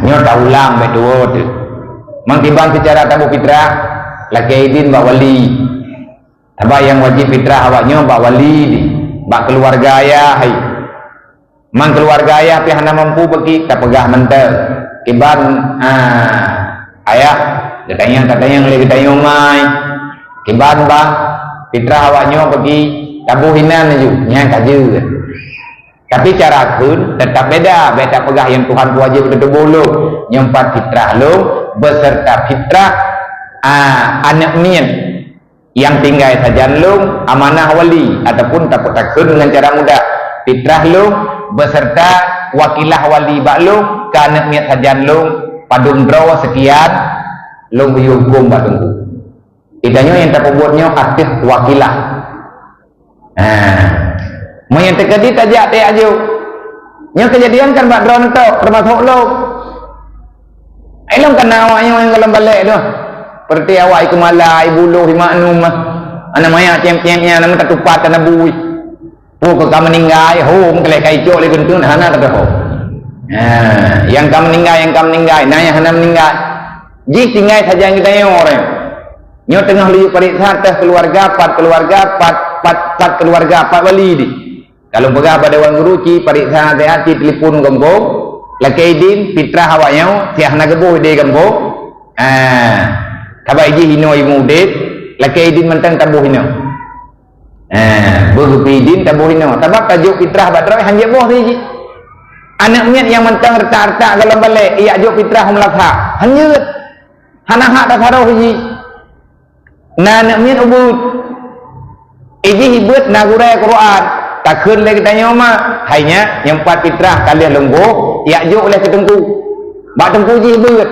Nyoe taulang bék tuwoe teuh. Meukiban seucara taboh fitrah, lakée idin bak wali. Sabab nyang wajéb fitrah awak nyoe bak wali, bak keuluwarga ayah hai. Man keuluwarga ayah pih hana mampu bagi, tapeugah mantong. Kiban, ah, ayah, geutanyong-tatanyong lé geutanyoe mai. Kiban bah, fitrah awak nyoe bagi, taboh inan laju, nyan ka jeuet. Tapi cara kheun teutap beda, beda peugah nyang Tuhan peuwajéb keu tuboh lôn, nyoe pat fitrah lôn, beuseurta fitrah, ah, aneuk miet. Nyang tinggai sajan lôn amanah wali ataupun tapeutakheun ngon cara mudah, fitrah lôn beuseurta wakilah wali bak lôn keu aneuk miet sajan lôn padum droe seukian lôn geuyue huköm bak teungku. Geutanyoe nyang tapeubuet nyoe ateueh wakilah. Ha. Meunyoe teukeudi tajak teuh aju. Nyoe keujadian kan bak droeneuh tok, teumasok lôn. Ilôn kana awak nyoe nyang goh lom balek tu. Peureuté awak i Keumala, i Buloh, i Maknum, ah. Aneuk manyak cém-cém nyan, aneuk tatupat, aneuk bui. Peue keu ka meuninggai, hom keu lheueh ka icok lé geunteuen, hana teuka hom. Ha, nyang ka meuninggai, nyang ka meuninggai, na nyang hana meuninggai. Jih tinggai sajan geutanyoe ureueng. Nyoe teungoh laju pareksa teuh keuluwarga, pat keuluwarga, pat, pat, pat keuluwarga, pat wali di. Ka lôn peugah bak Dewan Guru, ci pareksa hati-hati telepon gampông, lakée idin fitrah awak nyoe, siah hana geuboh ideh gampông. Ah, sabab ijih inoe imeudeh, lakée idin mantong taboh inoe. Ah, beugeupeu idin taboh inoe. Sabab tajok fitrah bak droe han jeuet boh sijih. Aneuk miet nyang mantong retak-retak goh lom balek, ijak jok fitrah u meulasah. Han jeuet. Hana hak tasaruf jih. Na aneuk miet ubeuet. Ijih ibeuet na gurée Quran. Takheun lé geutanyoe ma, hai nyak, nyang pat fitrah ka lheueh lôn boh, yak jok lé keu teungku. Bak teungku jih ibeuet.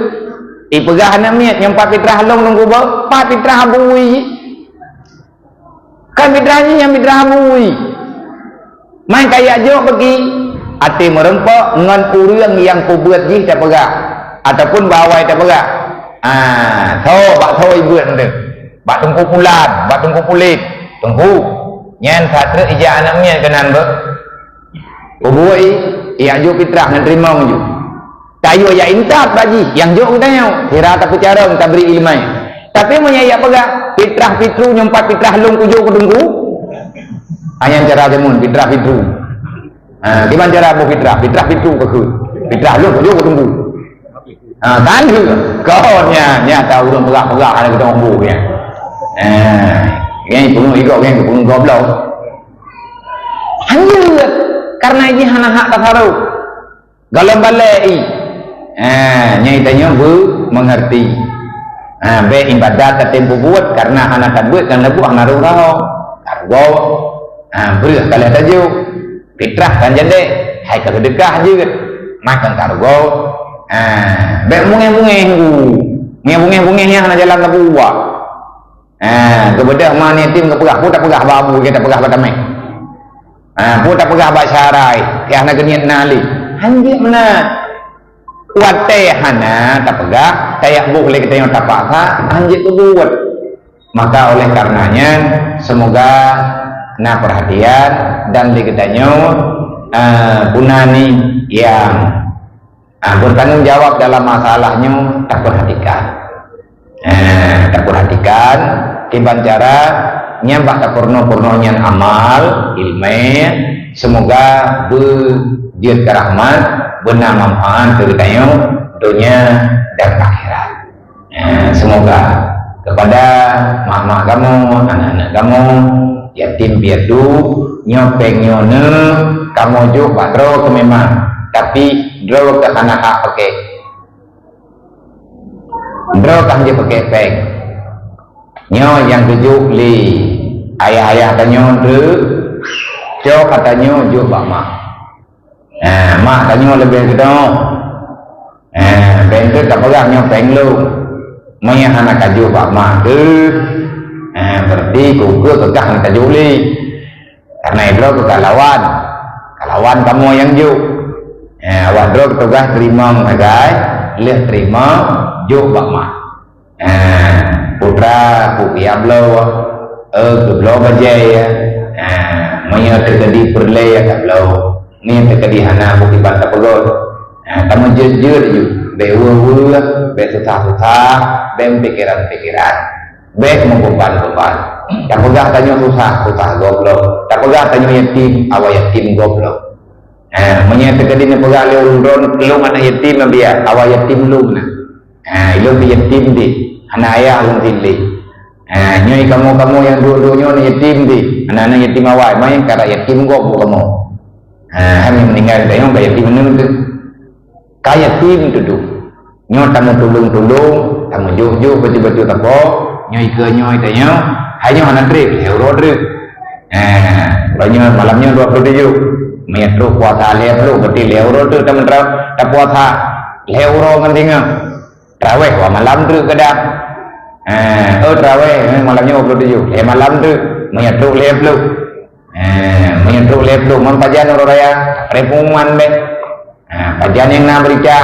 Ipeugah aneuk miet, nyang pat fitrah lôn teungku boh, pat fitrah abu jih. Kan fitrah jih nyang fitrah abu jih. Man ka yak jok bagi, até meurumpok ngon ureuëng nyang peubeuet jih tapeugah, ataupun bak awai tapeugah. Ah, tho, bak tho ibeuet nteuk. Bak teungku pulan, bak teungku pulen. Teungku, nyan that treuk ija aneuk miet keunan beuh. Peubeuet i, yak jok fitrah ngon teurimong ju. Tayue yak intat bak jih, nyang jok geutanyoe, sira tapeucarông tabri iéleumé. Tapi meunyoe yak peugah, fitrah fitru nyang pat fitrah lôn kujok keu teungku. Hanya cara jameun, fitrah fitru. Ha, gimana cara boh fitrah? Fitrah fitru keu keu. Fitrah lôn kujok keu teungku. Ha, kan tu. Kon nya, nya tahu ureuëng peugah-peugah ada kita ombo nya. Ha, yang pungo igok, yang pungo goblok. Hanya karena ini hana hak tasaruf. Golom balek i. Ha, nyang tanyoe beu mengerti. Ha, bék ibadat tatem bubuet karena hana tabeuet dan leubeh hana rhung rahong. Kargo. Ha, breuh ka lheueh tajok. Fitrah kan jadeh. Hai ka seudeukah jeuet. Makan kargo. Ha, bék mungéh-mungéh hu. Mungéh-mungéh nyang hana jalan tabuet. Ha, geubeudôh ma aneuk yatim geupeugah, peue tapeugah bak abu, geupeugah bak tamé. Ha, peue tapeugah bak syarai, keu hana geuniet na lé. Hanjeuet meunan. Watée hana tapeugah, tayak boh lé geutanyoe tapaksa, hanjeuet peubuet. Maka oleh karenanya, semoga na perhatian dan lé geutanyoe, eh, guna ni yang Ah, bertanggung jawab dalam masalah nyoe taperhatikan. Eh, taperhatikan kiban cara nyang bak tapeurunoe-peurunoe nyan amal, ilmu, semoga beujeuet keu rahmat, beuna manfaat keu geutanyoe donya dan akhirat. Eh, semoga kepada mak-mak kamoe, anak-anak kamoe, yatim piatu, nyoe péng nyoe neuh kamoe jok bak droe keu memang, tapi droe keu hana hak pakai. Droe keu hanjeuet pakai péng. Nyoe nyang geujok lé ayah-ayah tanyoe treuk, cok ata nyoe jok bak mak. Ha, mak tanyoe leubeh geudoe. Ha, bék teuk tapeugah nyoe péng lôn. Meunyoe hana kajok bak mak teuh, ha, berarti keu keu kah hana kajok lé. Karena droe keu kalawan. Kalawan kamoe nyang jok. Ha, awak droe tugaih teurimong sagai, lheueh teurimong jok bak mak. Ah, putra, pukiyak bloe, eh, geubloe bajée, ya. Ah, meunyoe teukeudi peureulée, ya, tabloe. Meunyoe teukeudi hana, bukon ban tapeugöt. Ah, tameujeuet-jeuet ju, bék weueh-weueh, bék susah-susah, bék pikeran-pikeran, bék meubeban-beban. Tapeugah tanyoe susah, susah gob lom. Tapeugah tanyoe yatim, awai yatim gob lom. Ah, meunyoe teukeudi neupeugah lé ulôn droe, lôn aneuk yatim, biya, awai yatim lôn na. Ha, ilôn pih yatim deh, hana ayah lôn sien lé. Ha, nyoe kamoe-kamoe nyang duek-duek nyoe yatim deh, hana aneuk yatim awai, manyang ka rot yatim gob kamoe. Ha, han meuninggai geutanyoe ka yatim aneuk teuh. Ka yatim teuh. Nyoe tameutulông-tulông, tameujoh-joh bacut-bacut sapo, nyoe ikeue nyoe tanyoe, hai nyoe hana treb, lhèe uroe treb. Ha, uroe nyoe malam nyoe dua puluh tujuh. Meunyoe troh puasa lhèe ploh, berarti lhèe uroe treb tameutra-, tapuasa lhèe uroe ngon singoh. Traweh wah malam treuk keudang. Eh, oh, traweh, eh, malam nyoe dua puluh tujuh. Eh, malam treuk, meunyoe treuk lhèe ploh. Eh, meunyoe treuk lhèe ploh, man pajan uroe raya, raya pengumuman bèk. Eh, pajan nyang na beurita,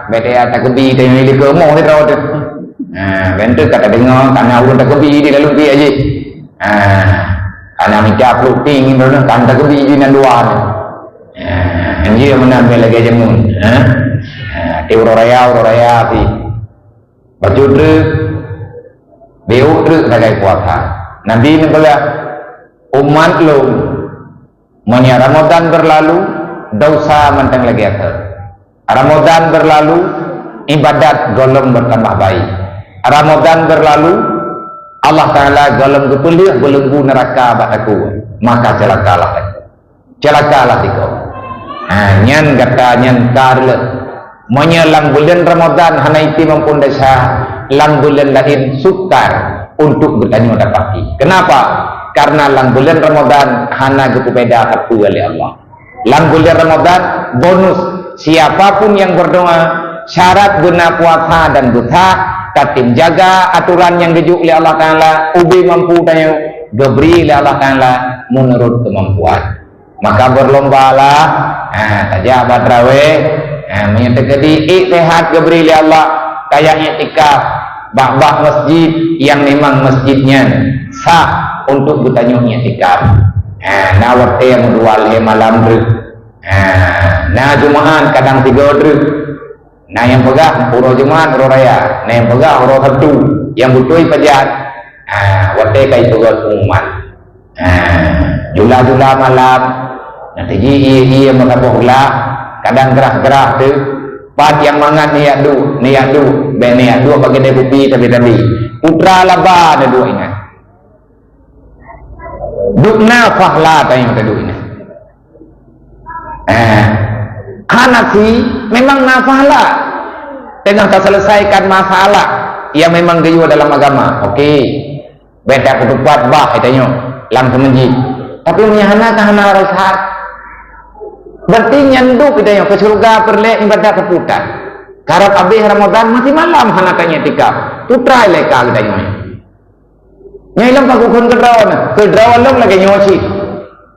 bèk taya takeubi, taya ilée keu moh sidroe teuh. Eh, bèk treuk ka tadeungoe, ka na ureueng takeubi di lalu pih aja. Eh, ka na mita ploh ping, kan takeubi di nan luwa teuh. Eh, nyan jih meunan bèk lagèe jameun, eh. Eh, di uroe raya, uroe raya pih. Bacut treuk, beuet treuk sagai puasa. Nabi neupeugah, "Umat lôn, meunyoe Ramadan beurlalu, desya mantong lagèe akhé. Ramadan beurlalu, ibadat gohlom beurtambah baik. Ramadan beurlalu, Allah Taala gohlom geupeulheueh beuleuenggu neuraka bak takue, maka ceulakalah takue." Ceulakalah sikoe. Ha, nyan gata nyan ka reuloh. Meunyoe lam buleuen Ramadan hana item amphon desya, lam buleuen laén sukar untuk geutanyoe dapati. Kenapa? Karena lam buleuen Ramadan hana geupeubeda sapeue lé Allah. Lam buleuen Ramadan bonus, siapapun yang berdoa syarat beuna puasa dan beusah, tatem jaga aturan nyang geujok lé Allah Taala, ubé mampu tanyoe, geubri lé Allah Taala meunurot keumampuan. Maka berlombalah, ha, tajak bak tarawih, ha, meunyoe teukeudi ék sehat geubri lé Allah, kaya iktikaf bak-bak masjid yang memang masjid nyan sah untuk geutanyoe iktikaf. Ha, na watée meudual lhée malam treuk. Ha, na Jumaat kadang tiga treuk. Na nyang peugah uroe Jumat, uroe raya. Na nyang peugah uroe Sabtu. Nyang beutôi pajan. Ha, watée ka ipeugah pengumuman. Ha, jula-jula malam. Na teujih ié-ié meusaboh glah. Kadang grah-grah tu. Pat nyang mangat neujak duek, neujak duek. Bék neujak duek bak keude kupi tabi-tabi. Putra laba neuduek ingat. Duk na pahala tanyoe taduek ingat. Eh, hana si memang na pahala. Teungoh taselesaikan masalah yang memang geuyue dalam agama. Oke. Bék tapeuteupat bah tanyoe lam seumeujid. Tapi meunyo hana ka hana rasa. Berarti nyan duek tanyoe keu syeuruga peureulée ibadat seupôt that. Karab abéh Ramadan masih malam hana tanyoe iktikaf. Putra lé ka geutanyoe. Nyoe ilong paku kheun keudroe na. Keudroe lom lagée nyoe cit.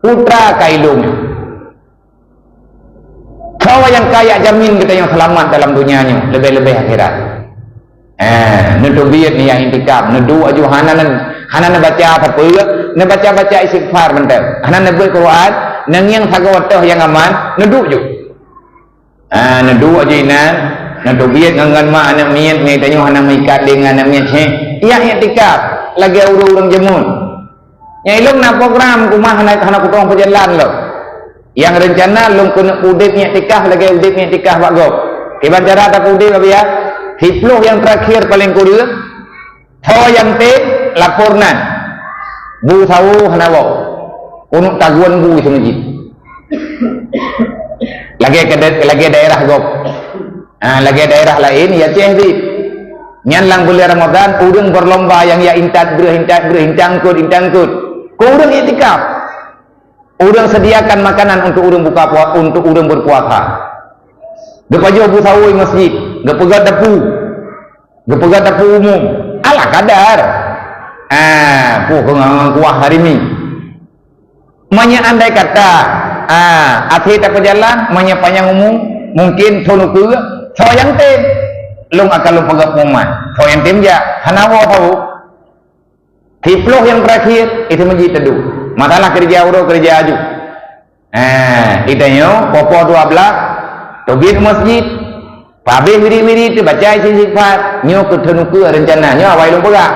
Putra ka ilong. Soe nyang ka jak jamin geutanyoe seulamat dalam donya nyoe, leubeh-leubeh akhirat. Eh, neuteubiet neujak iktikaf, neuduek aju hana nan, hana neubaca sapeue, neubaca-baca istighfar mantong. Hana neubeuet Quran, neungieng sagoe toh nyang aman, neuduek ju. Ah, neuduek aju inan, neuteubiet ngon, ngon mak aneuk miet, ngon tanyoe hana meuikat lé ngon aneuk miet, heh. Yak iktikaf lagée ureuëng-ureuëng jameun. Nyang ilong na program, keumah hana, hana kutong peujalan lom. Nyang reuncana lom keuneuk udeb iktikaf lagée udeb iktikaf bak gob. Kiban cara tapeudeb, Abiya? Siploh nyang terakhir paleng kureueng, Soe nyang tem, lapor nan. Bu sawoe hana woe. Uneuk tagun bu seumeujid. Lagée keu da-, lagée daerah gob. Ha, lagée daerah laén, ya ceh bit. Nyan lam buleuen Ramadan, ureuëng berlomba nyang ya intat breuh, intat breuh, intangkot, intangkot. Keu ureuëng iktikaf. Ureuëng sediakan makanan untuk ureuëng buka pua-, untuk ureuëng berpuasa. Geupajoh bu sawoe masjid, geupeugét dapu. Geupeugah dapu umum, ala kadar. Ah, puh keu ngon kuah hari ni. Meunyoe andai kata, ah, akhé tapeujalan, meunyoe panyang umu, mungkin thon ukeue, soe nyang tem. Lôn akan lôn peugah pengumuman. Soe nyang tem jak, hana woe tau. Siploh nyang terakhir, itu meuji tedu. Masalah kerja uroe kerja aju. Eh, geutanyoe poh-poh dua belas, teubiet masjid, pabeh wirit-wirit, teubaca istighfar, nyoe keu teunukeue reuncana, nyoe awai lôn peugah.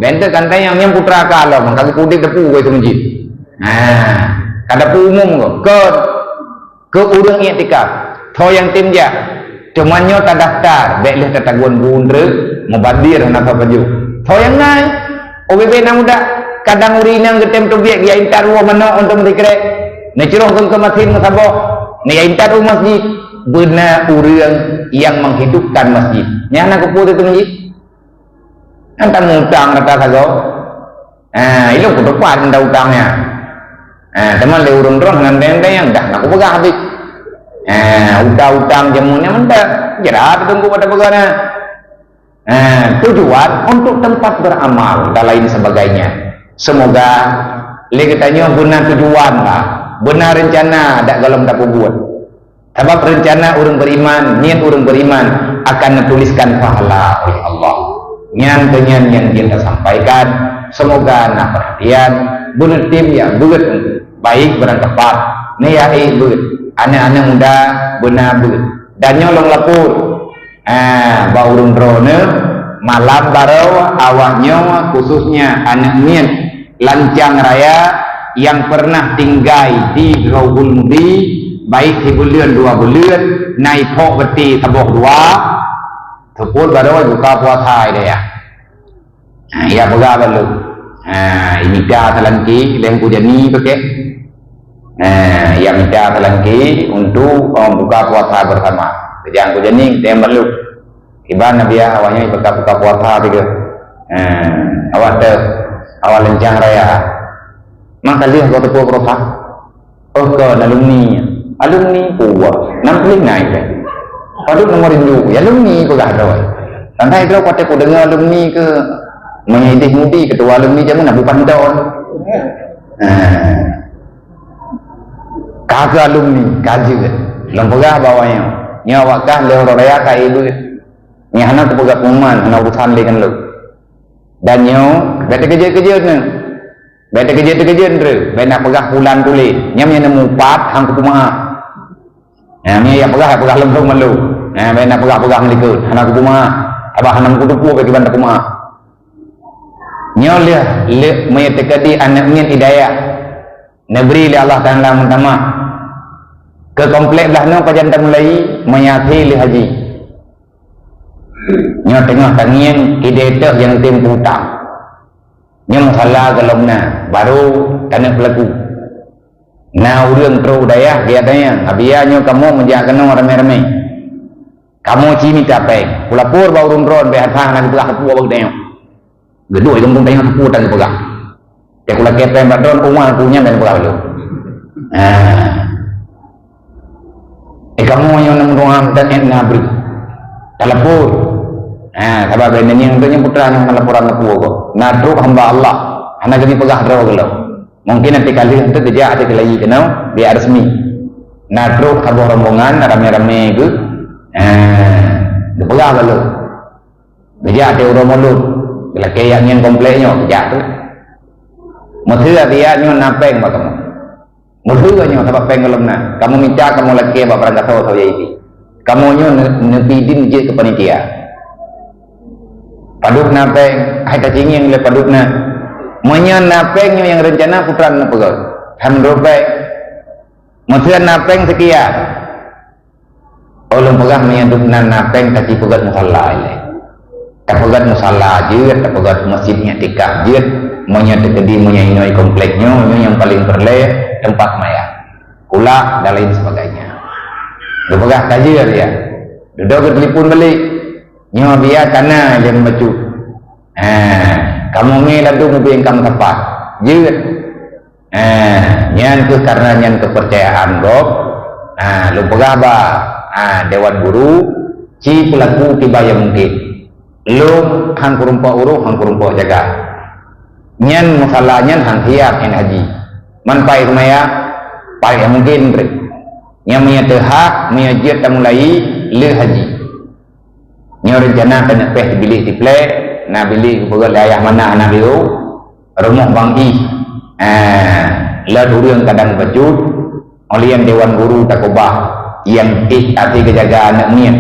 Benteu kan tanyong nyang putra ka lom, ka geupudeb teupeu keu masjid. Nah, ka teupeu umum ko, keu, keu ureuëng iktikaf, tho nyang tem jak. Teuma nyoe tadaftar, bék lheueh tatagun bu treuk, mubadir hana sapeue. Tho nyang nai, O B B na muda, kadang ureuëng inong geutem teubiet ya intat woe manok untuk meusikrek. Neucroh keu keumasin meusaboh, neu ya intat u masjid. Beuna ureuëng nyang menghidupkan masjid. Nyan na keupeue teuh masjid? Nyan tamutang rata sagoe. Ah, ilong kuteupat minta utang nyan. Ah, teuma lé ureuëng droe ngon deng-deng nyang dah na kupeugah habéh. Ah, utang-utang jameun nyan mantap. Jeuet teungku pada peugah na. Eh, tujuan untuk tempat beramal dan lain sebagainya. Semoga lé geutanyoe beuna tujuan lah, beuna rencana dak golom tapeubuet. Sabab rencana ureuëng beriman, niat ureuëng beriman akan neutuliskan pahala oleh Allah. Nyan keuh nyan nyang jeuet tasampaikan. Semoga na perhatian, beuneutem ya beuet, baik beurangkapat, neuyaé beuet, aneuk-aneuk muda beuna beuet. Dan nyoe lôn lapor, Ah, bak ureuëng droeneuh, malam baroe awak nyoe khususnya aneuk miet Lancang Raya nyang pernah tinggai di Droe Gulmudi, baik sibuleuen dua buleuen, na iphok beuti saboh dua, seupôt baroe buka puasa di dayah. Ha, ya peugah bak lôn. Ha, imita seulangki lé Teungku Jani pakai. Ha, ya mita seulangki untuk, oh, buka puasa bersama. Kejang Teungku Jani, teuh bak lôn. Iban Nabiah awaknyan buka-buka puasa tiga. Ha, awak teu, awak leuncang raya. Maka lheueh geuteupeu puasa. Oh, kon alumni. Alumni kuah. Nam peuling naik kan. Padub nomor rindu. Ya alumni peugah droe. Tangkai droe kata ku dengar alumni ke menyedih mudi ketua alumni zaman Abu Panton. Ha. Ka ke alumni, ka jeuet. Lom peugah bahwa nyoe. Nyoe awak kah lé uroe raya ka ibu. Nyoe hana kupeugah pengumuman, hana urusan lé ngon lôn. Dan nyoe, bèk teukeujot-keujot nyoe. Bèk teukeujot-teukeujot nyoe, bèk na peugah pulan tuléh. Nyan nyang neumupat hang kupeumeu'ah. Nah, nyan nyang peugah, peugah lom-lom malu. Nah, bèk na peugah-peugah meulikot. Hana kupeumeu'ah. Abah hana kuteupeu bèk kiban teupeu'ah. Nyoe lheueh, lheueh meunyoe teukeudi aneuk miet hidayah. Neubri lé Allah Taala meutamah. Keu komplek blaih nyoe pajan tamulai meunyoe akhé lheueh haji. Nyoe teungoh tangieng idéh teuh nyang tem peutang. Nyoe masalah gohlom na, barô taneuk peulaku. Na ureueng trok u dayah, geutanyong, "Abiya nyoe kamoe meujak keunoe ramé-ramé. Kamoe ci mita péng. Kulapor bak ureueng droen bèk that hana geupeugah sapeue bak geutanyoe." Geuduek i gampông tanyoe sapeue tan geupeugah. Teuh kulakèe péng bak droen, uma ku nyan dan peugah lom. Ha. Eh, kamoe nyoe neumeutuha dan ék na bri. Talapor. Ha, sabab bak nyan nyoe putra nyang laporan lapor kok. Na trok hamba Allah. Hana geuni peugah droe gohlom. Mungkin nanti kali untuk geujak hati kelayi keunoe biar resmi. Na trok saboh rombongan ramé-ramé geuh. Ha, geupeugah gohlom. Geujak di uroe Maulud. Geulakèe yak nyan komplek nyoe, geujak tu. Meuteue biya nyoe na péng bak kamoe. Meuteue nyoe sabab péng gohlom na. Kamoe mita kamoe lakèe bak barangkasoe saboh yaiti. Kamoe nyoe ne-, neupi idin jeuet keu panitia. Padub na péng, hai tacingeng lé padub na. Meunyoe na péng nyoe nyang reuncana putra neupeugah. Hai meunurot péng. Meuteue na péng seukian. Oh, lôn peugah meunyoe dum nan na péng ka jipeugét musala ilée. Tapeugét musala jeuet, tapeugét meuseujid iktikaf jeuet. Meunyoe teukeudi meunyoe inoe komplek nyoe, nyoe nyang paleng peureulée teumpat maya. Kulak dan lain sebagainya. Geupeugah ka jeuet ya. Dudoe geutelepon balik. Nyoe biya kana ilée meubacut. Ha, kamoe ngieng ladôm ubeng kamoe sapat. Jeuet. Eh, nyan kheueh karena nyan keupeurcayaan gob. Ah, lôn peugah bak, ah, dewan guru, ci peulaku kiban nyang mungken. Lôn han kurumpok uroe, han kurumpok jaga. Nyan musala nyan han siap nyan haji. Man pai seumaya, pai nyang mungken reh. Nyan meunyoe teuhak, meunyoe jeuet tamulai, lheueh haji. Nyoe reuncana keuneuk péh bilék siplek, na bilék geupeugét lé ayah manah na biru, rumoh bang ih. Ah, lôn ureueng kadang bacut, óh lheueh dewan guru takubah nyang ih até geujaga aneuk miet.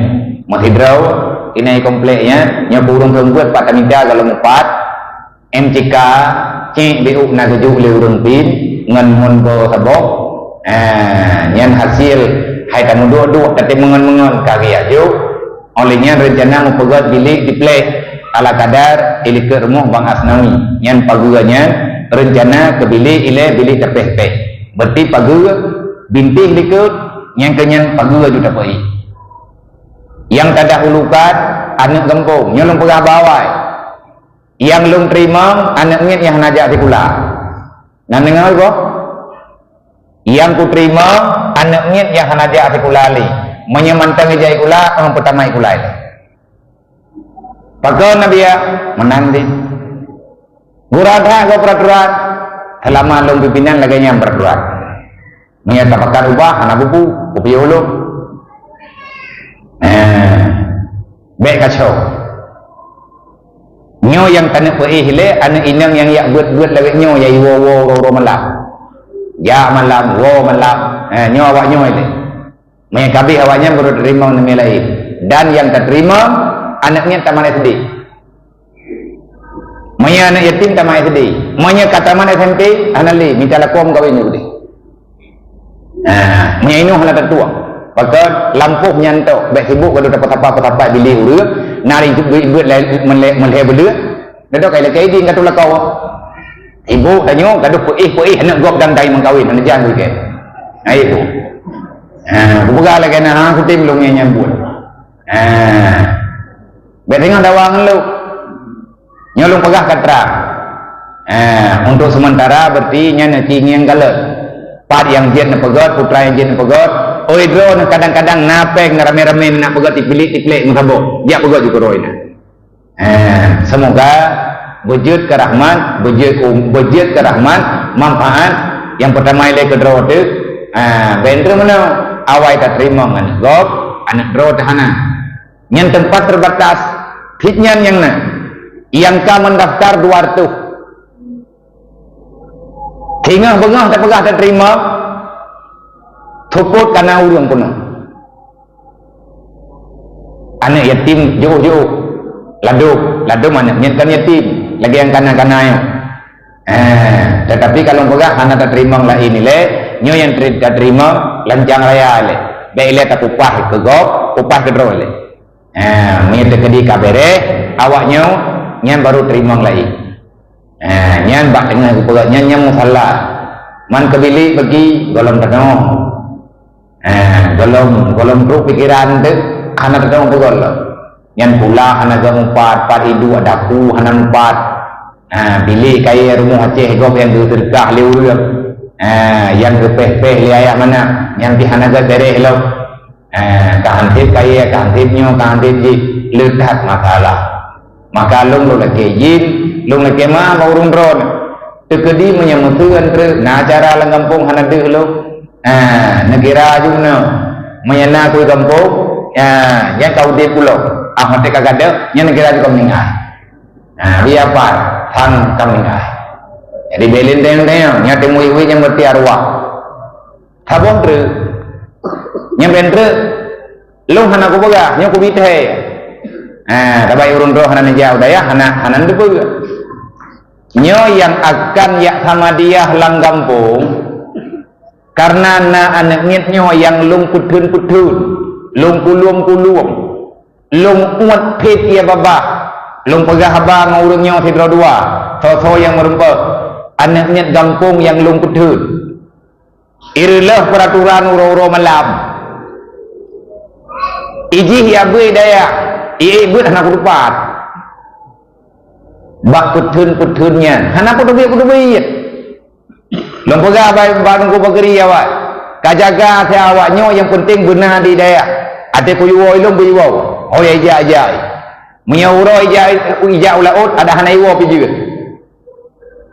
Meusidroe, inai komplek nyan, nyoe keu ureueng seumeubeuet pat tamita gohlom mupat, M C K, cék biôh na geujok lé ureueng pin ngon mon goe saboh. Ah, nyan hasil hai tameuduek-duek tatem meungon-meungon ka geujak jok. Óh lheueh nyan reuncana meupeugét bilék siplek ala kadar ilikot rumoh Bang Asnawi. Nyan pageue nyan reuncana keu bilék ilée bilék tapéh-péh. Berarti pageue bintéh likot, nyan keu nyan pageue ju tapeuéh. Nyang tadahulukan aneuk gampông, nyoe lôn peugah bak awai. Nyang lôn teurimong aneuk miet nyang hana jak sikula. Na deungoe gob? Nyang kuteurimong aneuk miet nyang hana jak sikula lé. Meunyoe mantong ijak sikula, eh, peutama sikula ilée. Pakon na biya? Meunan deh. Gura that gob peraturan. Seulama lôn pimpinan lagée nyan peraturan. Meunyoe tapakat ubah, hana bubu, kupiôh ulôn. Eh, bék kacau. Nyoe nyang taneuk peuéh lé aneuk inong nyang jak beuet-beuet lagée nyoe, jak iwoe-woe uroe-uroe malam. Jak malam, woe malam. Eh, nyoe awak nyoe lé. Meunyoe ka abéh awak nyan baru teurimong aneuk miet laén. Dan nyang tateurimong aneuk miet tamat S D. Meunyoe aneuk yatim tamat S D. Meunyoe ka tamat S M P, hana lé, mita lakoe meukawen ju deh. Nah, meunyoe inoe hana tatueng. Pakon lampôh nyan tok, bék sibuk gadoh tapeusapat-peusapat bilék ureueng, na ri beuet-beuet lé-, meulé-, meulhèe beuleueh. Dudoe kai lakée idin ka tu lakoe. Sibuk tanyoe gadoh peuéh-peuéh aneuk gob dan tai meukawen, hana jan lagée. Nah, itu. Ha, kupeugah lagée na, ha, kutem lôn nyang buet. Ha. Bék teungoh dawa ngon lôn. Nyoe lôn peugah ka trang. Eh, untuk sementara berarti nyan neuki ngieng kalon. Pat nyang jeuet neupeugöt, putra nyang jeuet neupeugöt. Oi droeneuh kadang-kadang na péng na ramé-ramé nak peugöt tipilék-tipilék meusaboh. Jak peugöt ju keudroe na. Eh, semoga beujeuet keu rahmat, beujeuet keu, beujeuet keu rahmat, manfaat nyang peutama ilée keudroe teuh. Ah, bék treuk meunoe awai tateurimong aneuk gob, aneuk droe teuh hana. Nyan teumpat terbatas. Cit nyan nyang na. Nyang ka meundaftar dua reutôh. Singoh beungoh tapeugah tateurimong, seupôt kana ureuëng peunoh. Aneuk yatim jiôh-jiôh. Ladôm, ladôm aneuk nyan kon yatim, lagée nyang kana-kana nyoe. Eh, tetapi kalau peugah hana tateurimong laén ilée, nyoe nyang teri-, tateurimong lancang raya ilée. Bék ilée tapeupah keu gob, peupah keu droe ilée. Ha, meunyoe teukeudi ka béréh, awak nyoe nyan baru teurimong laén. Ha, nyan bak teungoh geupeugah nyan, nyan musala. Man keubilék bagi gohlom tanoh. Ha, gohlom, gohlom trok pikeran teuh hana tanoh peugohlom. Nyan pula hana geuh mupat, pat iduek dapu hana mupat. Ha, bilék kayée rumoh Aceh gob nyang geuseudeukah lé ureuëng. Ha, nyang geupéh-péh lé ayah manah, nyan pih hana geuh béréh lom. Eh, ka hansét kayée, ka hansét nyoe, ka hansét jih, le that masalah. Maka lôn, lôn lakée jén, lôn lakée ma bak ureuëng droeneuh. Teukeudi meunyoe meuteuen treuk na acara lam gampông hana deuh lôn. Eh, neukira ju meunoe. Meunyoe na keu gampông, eh, nyan ka udeb pulo. Ah, maté ka gadôh, nyan neukira ju ka meuninggai. Ah, biar pat, sang ka meuninggai. Jadi, belen teng-teng, nyan teumu iwit nyang meuti arwah. Saboh treuk. Nyang ben treuk, lôn hana kupeugah, nyoe kubi thée. Ha, tabai ureuëng droe hana neujak u dayah, hana, hana neuteupeue. Nyoe nyang akan jak samadiyah lam gampông, kareuna na aneuk miet nyoe nyang lôn peutheun-peutheun, lôn kulum-kulum, lôn uet phét ie babah, lôn peugah haba ngon ureuëng nyoe sidroe dua, soe-soe nyang meurumpok, aneuk miet gampông nyang lôn peutheun. Ireuleuh peuraturan uroe-uroe malam. Ijih ya beue dayah, ié beuet hana kutupat. Bak peutheun-peutheun nyan, hana peuteubiet-peuteubiet. Lôn peugah bak, bak Teungku Bakri awak, ka jaga asai awak nyoe nyang peunteng beuna di dayah. Até kuyuwoe lôn beuiwoe, ho ya ijak-ijak. Meunyoe uroe ijak, ijak u laôt, ada hana iwoe pih jeuet.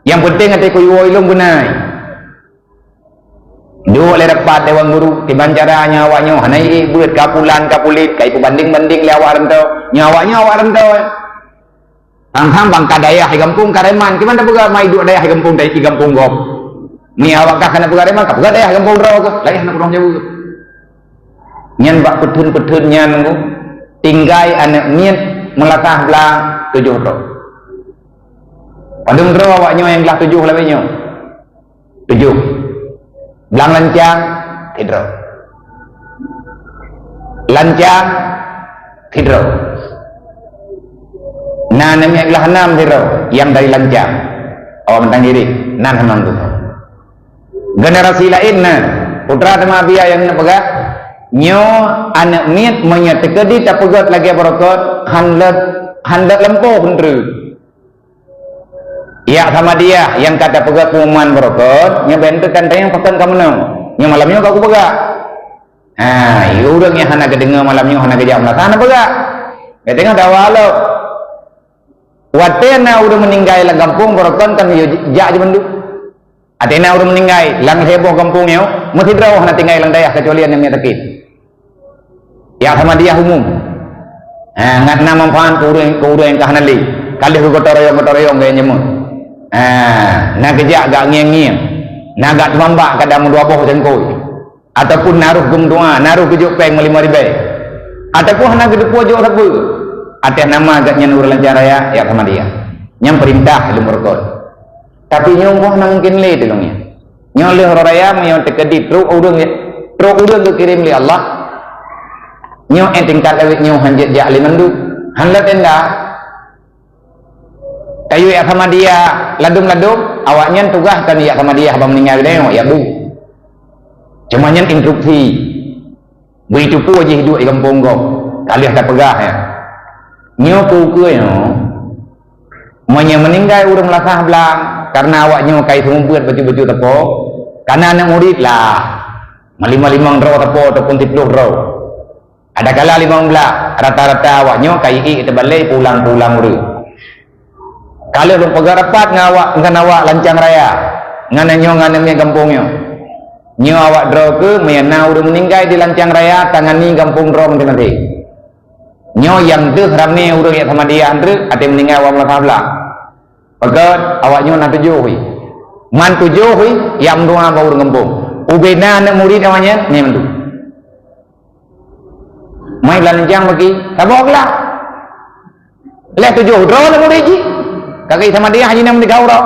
Nyang peunteng até kuyuwoe lôn beuna. Duek lé rapat dewan guru, kiban cara nyoe awak nyoe hana ié beuet ka pulan ka pulit, ka ipeubandeng-bandeng lé awak ranto. Nyoe awak nyoe awak ranto. Sang-sang bangka dayah di gampông ka reman, kiban tapeugah mai duek dayah di gampông, di gampông gob. Ni awak kah kana peugah reman, ka peugah dayah gampông droe keuh, dayah aneuk ureuëng Jawa. Nyan bak peutheun-peutheun nyan, tinggai aneuk miet meulasah blang tujoh droe. Padum droe awak nyoe nyang glah tujoh lawét nyoe. Tujoh. Blang lancang, sidroe. Lancang, sidroe. Na aneuk miet glah nam sidroe, nyang dari lancang. Awak mantong diri, nan hana tu. Generasi laén na, putra teuma Abia nyang neupeugah, nyoe aneuk miet meunyoe teukeudi tapeugöt lagèe barokon, han lôt, han lôt lampôh treuk. Jak samadiyah nyang ka tapeugöt pengumuman barokon, nyoe bèk teukan tanyong pakon ka meunoe. Nyoe malam nyoe ka kupeugah. Ha, ureueng nyang hana geudeungoe malam nyoe, hana geujak meulasah, hana peugah. Geudeungoe dawa lom. Watèe na ureueng meuninggai lam gampông barokon kan jak jeumandum. Watèe na ureueng meuninggai lam lhèe boh gampông nyoe, meusidroe hana tinggai lam dayah keucuali aneuk miet sakét. Jak samadiyah umum. Ha, ngat na manfaat keu ureueng, keu ureueng nyang ka hana lé. Ka lheueh gotong royong, gotong royong gaya nyeumeuet. Ha, na geujak gak ngieng-ngieng. Na gak teumambak kadang meudua boh teungkôi. Ataupun na roh geumeudoa, na roh geujok pèng meulimong ribèe. Ataupun hana geuteupeue jok sapeue. Até nama gobnyan ureueng lancang raya, jak samadiyah. Nyan peurintah ileumu rukon. Tapi nyoe boh na mungken lé tulông nyan. Nyoe lheueh uroe raya meunyoe teukeudi trok ureueng, trok ureueng geukirém lé Allah. Nyoe éh tingkat awét nyoe han jeuet jak lé mandum. Han lôt tenda. Tayue jak samadiyah ladôm-ladôm, awaknyan tugaih kon jak samadiyah ban meuninggai geutanyoe, jak bu. Cuma nyan instruksi. Beuiteupeue jih duek di gampông gob. Ka lheueh tapeugah nyan. Nyoe keu-keu nyoe, meunyoe meuninggai ureuëng lasah blang karena awak nyoe kai seumeubeuet bacut-bacut teupô, kana aneuk murit lah, meulima-lima droe teupô ataupun siplôh droe. Adakala limong blah, rata-rata awak nyoe kai ék teubalai pulang-pulang ureuëng. Ka lheueh lôn peugah rapat ngon awak, ngon awak Lancang Raya, ngon nyoe ngon miet gampông nyoe. Nyoe awak droe keu meunyoe na ureuëng meuninggai di Lancang Raya, tangani gampông droe maté-maté. Nyoe nyang deuh ramé ureuëng nyang sama dia andreuk até meuninggai awak meulasaha blang. Peugét awak nyoe na tujoh hui. Man tujoh hui, nyang meudua bak ureuëng gampông. Ubena aneuk murit awak nyan, nyan mandum. Mai Lancang bagi, saboh glah. Leh tujoh droe aneuk murit jih. Ka geuh sama dia haji nam digau droe.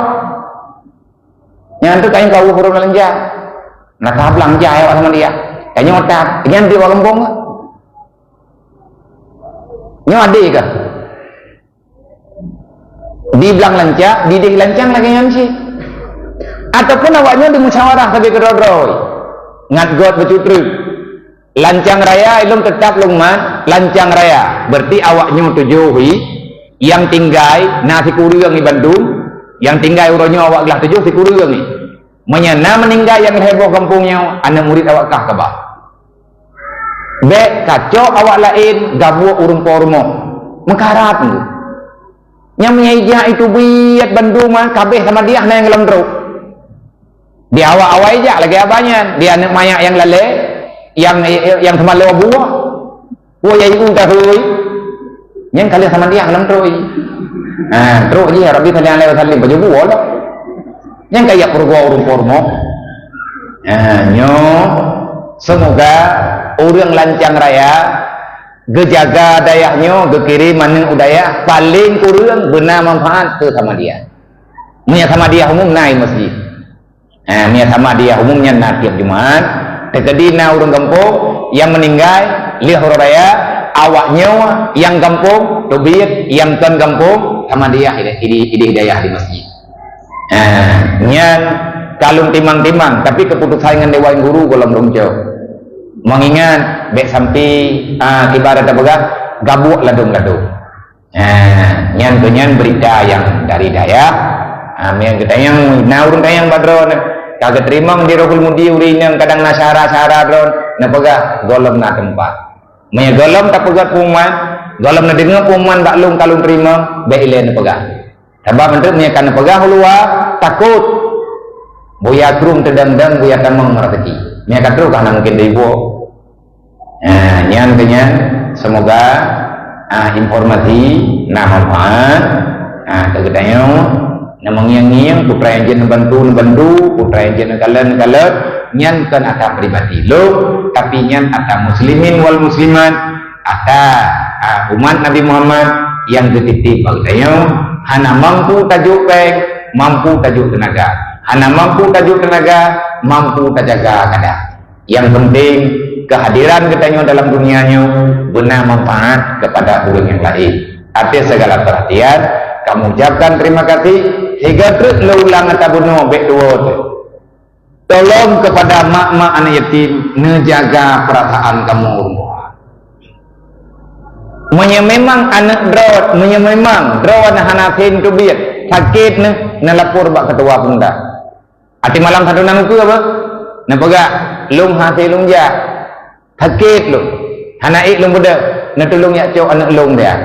Nyan tu kain kau ureuëng Lancang. Nah, ka blang jai awak sama dia. Tanya otak, nyan di awak gampông ke? Nyoe adé kah? Di blang Lancang, di déh Lancang lagée nyan cit. Ataupun awak nyoe di musyawarah sabe keudroe-droe. Ngat got bacut treuk. Lancang Raya ilong teutap lôn mat, Lancang Raya. Berarti awak nyoe tujoh hui, nyang tinggai na sikureueng i bandum, nyang tinggai uroe nyoe awak glah tujoh sikureueng i. Meunyoe na meuninggai nyang lhée boh gampông nyoe, aneuk murit awak kah kaba. Bék kacok awak laén gabuek ureuëng po rumoh. Meukarat nyoe. Nyang meunyoe ijak itu biet bandum ah, kabeh sama dia na nyang lam trok. Di awak-awai jak lagée abah nyan, di aneuk manyak nyang lalée, nyang, nyang teumalo buah. Buah yai u tahui. Nyang kalian sama dia lam trok. Ha, trok je, Rabbi sallallahu alaihi wasallam, baju buah lah. Nyang kaya purgo urung-urung. Ha, nyoe, semoga ureuëng Lancang Raya geujaga dayah nyoe, geukirim aneuk u dayah, paling kureueng beuna manfaat keu sama dia. Meunyoe sama dia umum na i masjid. Ha, meunyoe sama dia umum nyan na tiep Jumat, teukeudi na ureuëng gampông nyang meuninggai lheueh uroe raya, awak nyoe nyang gampông teubiet, nyang kon gampông sama dia ideh, ideh, ideh dayah di masjid. Ha, nyan ka lôn timang-timang, tapi keuputosan ngon dewan guru gohlom lôn cok. Meungingat bék sampai, ah, ibarat tapeugah gabuek ladôm-ladôm. Ha, nyan keuh nyan berita nyang dari dayah. Ha, meunyoe geutanyong, na ureuëng tanyong bak droeneuh, ka geuteurimong di Rohul Mudi ureuëng inong kadang na syara-syara droeneuh, neupeugah gohlom na teumpat. Meunyoe gohlom tapeugah pengumuman, gohlom neudeungoe pengumuman bak lôn ka lôn teurimong, bék ilée neupeugah. Sabab meunteuk meunyoe ka neupeugah u luwa, takot. Buya krueng teudong-dong, buya tamong meuraseuki. Meunyoe ka trok ka hana mungken teuiboh. Ha, nyan keuh nyan, semoga, ah, informasi na manfaat. Ah, keu geutanyoe, na meungieng-ngieng, peue nyang jeuet neubantu, neubantu, peue nyang jeuet neukalon, neukalon, nyan kon ata pribadi lôn, tapi nyan ata muslimin wal muslimat, ata, ah, umat Nabi Muhammad nyang geutitip bak geutanyoe, hana mampu tajok péng, mampu tajok teunaga. Hana mampu tajok teunaga, mampu tajaga kada. Nyang penting, kehadiran geutanyoe dalam dunia nyoe beuna manfaat kepada ureuëng nyang laén. Atas segala perhatian, kamoe ucapkan terima kasih, sigoe treuk lôn ulang ata bunoe bék tuwoe teuh. Tolong kepada mak-mak anak yatim, neujaga perasaan kamoe ureuëng tuha. Meunyoe memang aneuk droe, meunyoe memang droe hana sén teubiet, sakét neuh, neulapor bak ketua pemuda. Até malam santunan ukeue apa? Neupeugah, "Lôn hase lôn jak. Sakét lôn. Hana ék lôn beudôh. Neutulông jak cok aneuk lôn dia."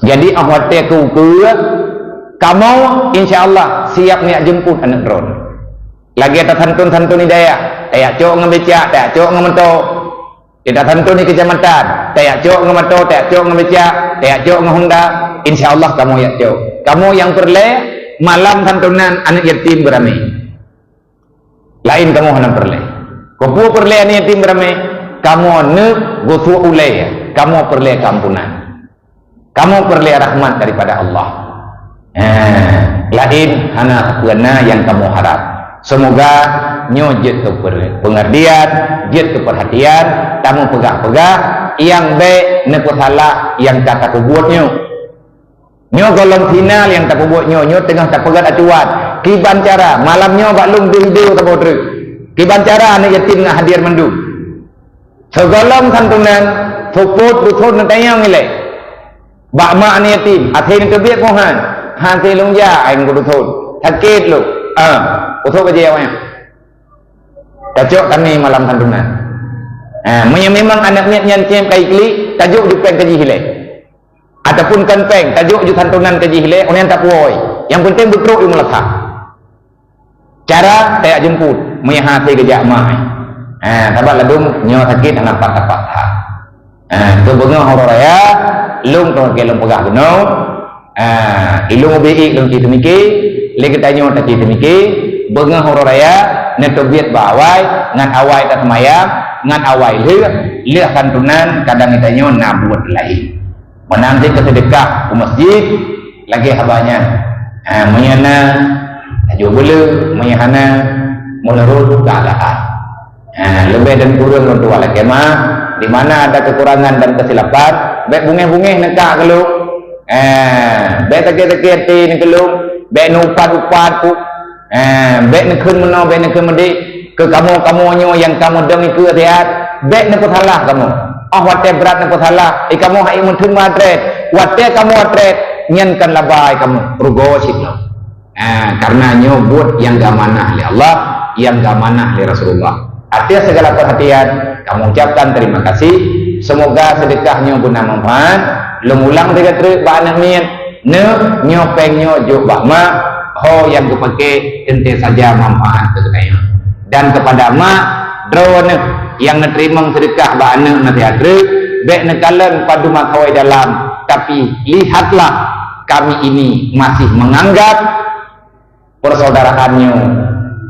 Jadi, óh watée keu ukeue, kamoe, insya Allah, siap neujak jemput aneuk droe. Lagée tasantun-santun di dayah, tajak cok ngon becak, tajak cok ngon moto. Di tasantun di kecamatan, tajak cok ngon moto, tajak cok ngon becak, tajak cok ngon Honda, insya Allah kamoe jak cok. Kamoe nyang peureulée, malam santunan aneuk yatim beuramé. Laén kamoe hana peureulée. Keupeue peureulée aneuk yatim beuramé? Kamoe neuk geusuek ulée, kamoe peureulée keuampunan. Kamoe peureulée rahmat daripada Allah. Eh, laén hana sapeue na nyang kamoe harab. Semoga nyoe jeuet keu per-, peungeurtian, jeuet keu peurhatian, tameupeugah-peugah nyang bék neupeusalah nyang ka tapeubuet nyoe. Nyoe gohlom final nyang tapeubuet nyoe, nyoe teungoh tapeugét acuan. Kiban cara, malam nyoe bak lôn bri idé saboh treuk. Kiban cara aneuk yatim ngon hadir mandum. Sigohlom santunan, seupôt dusun neutanyong ilée. Bak mak aneuk yatim, até neuteubiet boh han. Han até lôn jak, ai kudu thon. Sakét lôn. Ah, usôk bajèe awaknyan. Tacok tanyoe malam santunan. Ah, meunyoe memang aneuk miet nyan cém ka iklik, tajok ju péng ka jih ilèe. Ataupun kon péng, tajok ju santunan ka jih ilèe, oh nyan tapuwoe. Nyang penting beutrok ilmu lakah. Cara tajak jemput, meunyoe han até geujak mak. Ha, sabab ladôm nyoe sakét hana pat-pat that. Ha, keu beungoh uroe raya, lôn keu lôn peugah bunoe. Ha, ilôn ubé ék lôn ci teumiki, lé geutanyoe taci teumiki, beungoh uroe raya, neuteubiet bak awai, ngon awai taseumayang, ngon awai lheueh, lheueh santunan, kadang geutanyoe na buet laén. Meunan cit keu seudeukah u masjid, lagèe haba nyan. Ha, meunyoe na, tajok buleuen, meunyoe hana, meunurot keuadaan. Ha, leubeh dan kureueng lôn tuan lakèe meu'ah, di mana ada kekurangan dan kesilapan, bèk bungéh-bungéh neuka keu lôn. Ha, bèk sakét-sakét até neuh keu lôn, bèk neuupat-upat ku. Ha, bèk neukheun meunoe, bèk neukheun meudéh. Keu kamoe-kamoe nyoe nyang kamoe dong ikeue siat, bèk neupeusalah kamoe. Oh watèe brat neupeusalah, eh, kamoe hai meuteumé trép. Watèe kamoe trép, nyan kon laba kamoe, rugoe cit lom. Ah, karena nyoe buet nyang geuamanah lé Allah, nyang geuamanah lé Rasulullah. Atas segala perhatian, kamoe ucapkan terima kasih. Semoga sedekah nyoe guna manfaat. Lôn ulang sigoe treuk bak aneuk miet, neuk nyoe péng nyoe jok bak mak, ho nyang geupaké teuntèe saja manfaat keu geutanyoe. Dan kepada mak, droeneuh nyang neuteurimong seudeukah bak aneuk naseuhat treuk, bèk neukalon padum akhawai dalam, tapi lihatlah kami ini masih menganggap persaudaraan nyoe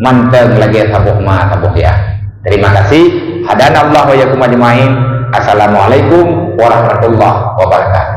mantong lagèe saboh ma saboh yah. Terima kasih. Hadanallahu wa iyyakum ajmain. Assalamualaikum warahmatullahi wabarakatuh.